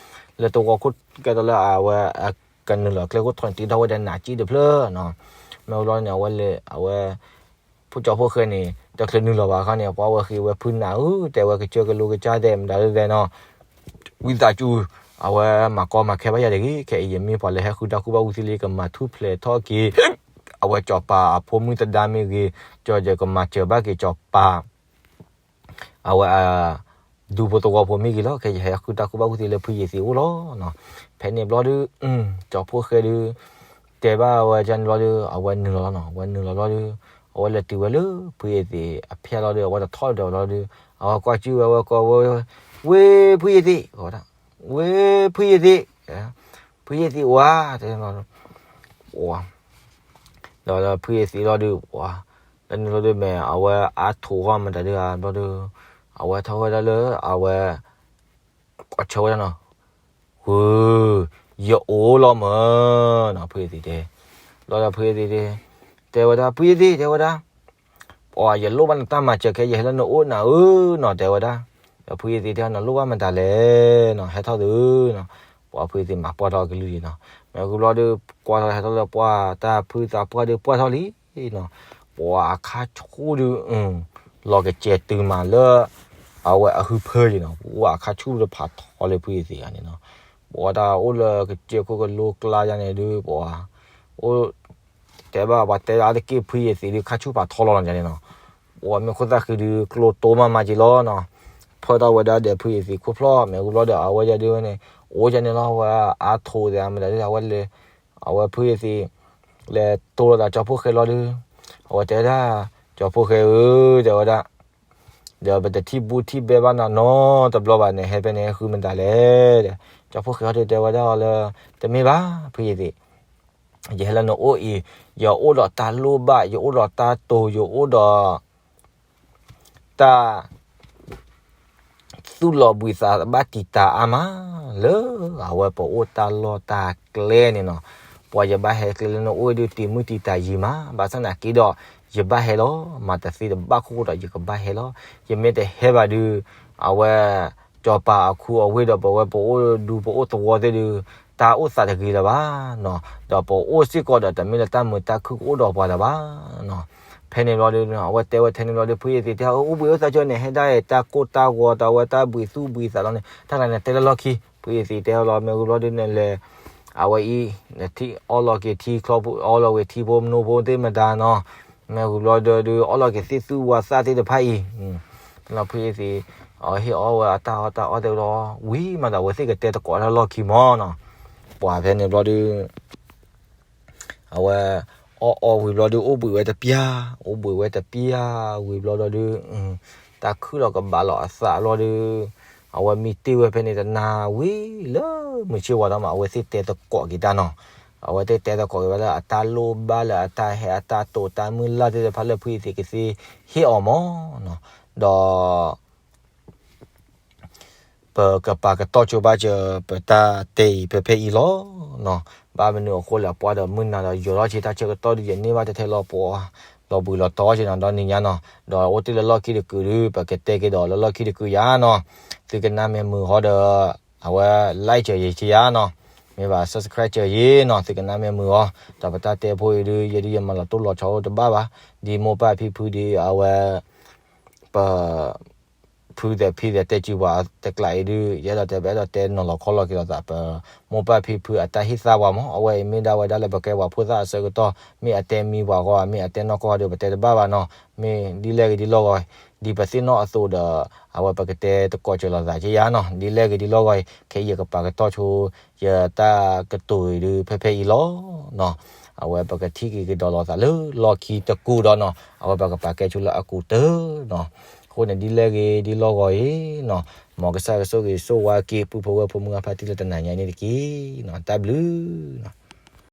လၢတဝီခိၣ်ကဲသိးလၢအဝဲ ကနုာ်လီၤကျဲခိၣ်ထီၣ်န့ၣ် တ့ထီၣ်ဝဲဒီးနးစ့ၣ်တဖျၢၣ်နီၤ, မ့ၢ်ဝံၤလီၤန့ၣ် အဝဲလဲၤ အဝဲ ဖုကၠီဖိၣ်ဃဲန့ၣ် တချုးနုာ်လီၤဘၣ်အခါန့ၣ် ပှၤဝဲဃ့ဝဲဖုနၤဧၢ တဲဝဲကစၢၢ်ကလိကစၢ်သဲးမတၤဒုးသဲးနီၤ, ဝံသးစူၤ အဝဲမၤကီမၤခဲဘၣ်ယၤတဂ့ၤ, ခဲအံၤယမ့ၢ်ပှၤလၢဟဲဃုတၢ်ကူၣ်ဘၣ်ကူၣ်သ့လံ ကမၤထူၣ်ဖျဲးထီၣ်က့ၤ အဝဲစီၤပၤအဖိမုၣ်သဒါမ့ၢ်ဂ့ၤ, ကကမၤစၢၤဘၣ်က့ၤစီၤပၤ အဝဲ ဒူဖိသဝီဖိမ့ၢ်ဂ့ၤလီၤ, ခဲယဟဲဃုတၢ်ကူၣ်ဘၣ်ကူၣ်သ့လၢဖုယ့ၤသ့ၣ်အိၣ်လီၤနီၤ, ဖဲန့ၣ်ဘျီဒု ကၠီဖိၣ်ဃဲဒု တဲဘၣ်ဝဲဒ်န့ၣ်ဘျီဒု အဝဲနုာ်လီၤလီၤနီၤ, အဝဲနုာ်လီၤဘျီဒု အဝဲလဲၤတုၤဝဲလၢဖုယ့ၤသ့ၣ်အဖၠၣ်လီၤဒီး အဝဲတထီၣ်ဒီးလီၤဒု အဝဲကွၢ်ကၠုၣ်ဝဲ အဝဲကိးဝဲ ဝ့ၢ်ဖုယ့ၤသ့ၣ်, ဝ့ၢ်ဖုယ့ၤသ့ၣ်, ဖုယ့ၤသ့ၣ်ဝါ တဲ ဒီးဖုယ့ၤသ့ၣ်လီၤဒု ပှၤ လၢနုာ်လီၤဒု မ့ၢ် အဝဲအါထိးဃီမတၤဒုဧါ ဘျီဒု အဝဲထီၣ်ဝဲဒၣ်လၢ အဝဲ ကွၢ်ဆၢဝဲဒၣ်နီၤ, ဝ့ၢ် ယအိၣ်လီၤမၢ်နီၤ ဖုယ့ၤသ့ၣ်တဲ, ဘျီဒီးဖုယ့ၤသ့ၣ်တဲ, တဲဝဲဒၣ် ဖုယ့ၤသ့ၣ် တဲဝဲဒၣ် ပှၤ ယလိၣ်ဘၣ်နတၢ်မၤစၢၤခဲ ယဟဲလၢနအိၣ်နၤဧၢနီၤ တဲဝဲဒၣ်, ဒီးဖုယ့ၤသ့ၣ်တဲ နလိၣ်ဘၣ်မတၤလဲၣ်နီၤ ဟဲထီၣ်သုနီၤ, ပှၤဖုယ့ၤသ့ၣ်မၤပှၢ်ထီၣ်ကလုၢ်လံနီၤ, မ့ၢ်ဂုၤဘျီဒု ကွၢ်ထီၣ်ဟဲထီၣ်လၢပှၢ်တၢ်ဖုသးပှၢ်ဒု ပှၢ်ထီၣ်လံနီၤ, ပှၤအခါဆူၣ်ဒု လီၤကစဲၤတုၤမးလၢ အဝဲအဟုဖၢယံၤနီၤ, ပှၤအခါဆူၣ်ဒုဖးထီလၢဖုယ့ၤသ့ၣ်ဂၤန့ၣ်နီၤ, ပှၤတၢ်အိၣ်လၢကစၢၢ်ခိၣ်ကလိကျါယါန့ၣ်ဒု ပှၤ အိၣ် တဲဘၣ်ပှၤတဲအါတက့ၢ်ဖုယ့ၤသ့ၣ်ဒု ခါဆူၣ်ဖးထီလီၤနီၤန့ၣ်နီၤ, ပှၤမ့ၢ်ခိၣ်သၣ်ဃံဒု ကျိတိမးမးက့ၤလီၤနီၤ, ဖၢတၢ်ဝဲဒၣ်ဒီးဖုယ့ၤသ့ၣ်ခိၣ်ဖျီၣ် မ့ၢ်ဂုၤဘျီဒီးအဝဲယဲဒုန့ၣ် အိၣ်ယဲန့ၣ်လီၤ အဝဲအါထိးသဲးမတၤဒု အဝဲလဲၤ အဝဲဖုယ့ၤသ့ၣ် လဲၤတိၢ်လီၤသးကၠီဖိၣ်ဃဲလီၤဒု အဝဲတဲဒၣ် ကၠီဖိၣ်ဃဲဧၢ တဲဝဲဒၣ် ဒီးပတထံၣ်ဘူၣ်ထံၣ်ဘဲဘၣ်နၤနီတဘျီဘၣ်န့ၣ် ဟဲဖဲန့ၣ်ဟဲဃုမတၤလဲၣ်ဒီး ကၠီဖိၣ်ဃဲဟီဒုတဲဝဲဒၣ်အီၤလၢ တမ့ၢ်ဘၣ် ဖုယ့ၤသ့ၣ် ယဟဲလၢနအိၣ်အံၤ ယအိၣ်ဒီးတၢ်လိၣ်ဘၣ် ယအိၣ်ဒီးတၢ်တိၤ ယအိၣ်ဒီး တၢ် သူၣ်လီၤဘှံးသးဘၣ်တံာ်တာ်အါမး လၢအဝဲပအိၣ်တၢ်လီၢ်တၢ်ကျဲန့ၣ်နီၤ, ပှၤယဘၣ်ဟဲကျဲလၢနအိၣ်ဒုးတံာ်မုၢ်တံာ်တာ်ယံာ်မး ဘၣ်ဆၣ်သနာ်က့ဒီး ယဘၣ်ဟဲလီၤ မၤတသ့တဘၣ်ခိၣ်ဃိဒီးယကဘၣ်ဟဲလီၤ, ယမ့ၢ်တဟဲဘၣ်ဒုး အဝဲ စီၤပၤအခူအဝ့ၢ်ဒီးပဝဲပအိၣ်ဒူပအိၣ်သဝီသ့ၣ်ဒုး တၢ်အိၣ်သးတဂ့ၤလၢၤဘၣ်နီၤ, ဒီးပအိၣ်စ့ၢ်ကီးဒီးတမ့ၢ်လၢတၢ်မုာ်တၢ်ခုၣ်ကအိၣ်ဒီးပှၤလၢၤဘၣ်နီၤ, ဖဲန့ၣ်ဘျီဒုး အဝဲတဲဝဲထဲန့ၣ်ဘျီဒုး ဖုယ့ၤသ့ၣ်တဲ အိၣ်ဘှံးအိၣ်သါကၠိန့ၣ် ဟဲဒၣ်အံၤ တၢ်ကိၢ်တၢ်ဂီၤတၢ်ဝဲတၢ်ဘှံးသူၣ်ဘှံးသးလီၤန့ၣ် တၢ်တဂၤန့ၣ်တဲလၢလီၢ်ခံ ဖုယ့ၤသ့ၣ်တဲလီၤ မ့ၢ်ဂုၤဘျီဒုးန့ၣ်လဲၤ အဝဲအံၤ နထံၣ်အီလီၤက့ၤထံချီ အီလီၤက့ၤထံဖိမနိဖိသ့ၣ်မတၤနီၤ, မ့ၢ်ဂုၤဘျီဒုး အီလီၤက့ၤသ့ၣ်သူၣ်ဝါသၣ်သ့ၣ်တဖၣ်အံၤ, ဖုယ့ၤသ့ၣ် အဟ့ၣ်အီဝဲအတၢ်အီၣ်တၢ်အီသ့ၣ်ဘျီ ဝံၤမးဒီးအဝဲသ့ၣ်ကတဲသကိးတၢ်လီၢ်ခံမၢ်နီၤ, ပှၤဖဲန့ၣ်ဘျီဒုး အဝဲ အီၣ်အီဝံၤဘျီဒုး အိၣ်ဘှံးဝဲတပျၢ်, အိၣ်ဘှံးဝဲတပျၢ်ဝံၤဘျီဒုး တၢ်ခုၣ်လီၤကဘၣ်လီၤအသးဘျီဒုး အဝဲမ့ၢ်တ့ၢ်ဝဲဖဲန့ၣ်တနၤဝံၤလၢမုၢ်ဆ့ၣ်ဝါထီၣ်မး အဝဲသ့ၣ်တဲသကိးက့ၤတၢ်နီၤ. အဝဲသ့ၣ်တဲသကိးက့ၤဝဲလၢအတၢ်လိၣ်ဘၣ်လၢအတၢ်ဟဲအတၢ်တိာ် တၢ်မုၢ်လၢ်သ့ၣ်တဖၣ်လၢဖုအံၤသ့ၣ်ကသ့ဟ့ၣ်အီၤမးနီၤ. ဒီး ပကပာ်ကတီၢ်ဆိဘၣ်စၢၤ ပတၢ်တဲအံၤဖဲဖဲအံၤလီၤ. ဘၣ်မနုၤအဃိလဲၣ် ပှၤဒီးမုၢ်နၤဒီးယိၤထီၣ်ဆံး တၢ်ဆၢကတီၢ်ဒုးယန့ၢ်ဘၣ်တထဲလီၤပှီၤ လီၤဘှံးလီၤတီၤဆံးနီၤ ဒီနံၤညါနီၤ. ဒီးအိၣ်တ့ၢ်လၢလီၢ်ခံတကုာ်ဒုး ပကတဲက့ၤဒီးလၢလီၢ်ခံတကုာ်ယါနီၤ. သုကနၣ်မ့ၢ်မုာ်ဟီဒီး အဝဲ like စၢၤယၤနီၤ. မ့ၢ်ဘၣ် subscribe စၢၤယၤနီၤ သုကနၣ်မ့ၢ်မုာ်ဟီ. ဒီးပတၢ်တဲဖိအံၤဒုး ယဲဒုးယမၤလီၤတိၢ်လီၤဆီအိၣ်တဘၣ်ဘၣ်. ဒ်မိၢ်ပၢ်ဖံဖုဒ်အဝဲ ပ ဖုသဲးဖံသဲးတဲစုပှၤတကျးအံၤဒုး ယအဲၣ်ဒိးတဲ ပအဲၣ်ဒိးတဲနီၤလီၤခီလီၤက့ၤလိာ်သး ပမိၢ်ပၢ်ဖံဖုအတၢ်ဟ့ၣ်သါပှၤမး အဝဲအံၤမ့ၢ်ဒၣ်ဝဲဒၣ်လၢပကဲပှၤဖိသၣ်အဆၢကတီၢ် မ့ၢ်အတဲမံပှၤဃီ မ့ၢ်အတဲနီၢ်ကီၢ်ဃီဒီး ပတဲတဘၣ်ဘၣ်နီၤ. မ့ၢ်ဒ်လဲၣ်ဂ့ၤဒ်လဲၣ်ဂ့ၤ ဒ်ပသ့ၣ်နီၣ်အသိးဒီး အဝဲပကတဲသကိးစၢၤလိာ်သးကယါနီၤ. ဒ်လဲၣ်ဂ့ၤဒ်လဲၣ်ဂ့ၤ ခဲအံၤယကပာ်ကတီၢ်ဆိ ယတၢ်ကတိၤအံၤဒုး ဖဲဖဲအံၤလီၤနီၤ. အဝဲပကထံၣ်က့ၤကဒီးလိာ်သးလၢလီၢ်ခံတကုာ်ဒီးနီၤ အဝဲပကပာ်ကဲဆိလၢအကူာ်တၢ်နီၤ. အဃိန့ၣ်ဒ်လဲၣ်ဂ့ၤဒ်လဲၣ်ဂ့ၤနီၤ မ်ကစၢ်ကဆိၣ်ဂ့ၤဆိၣ်ဝါက့ၤ ပုၢ်ဖိဝဲၢ်ဖိမုၢ်ဂၤဖါတံၢ်လၢတနၤညါအံၤန့ၣ်တက့ၢ်နီၤ. တၢ်ဘျုးနီၤ.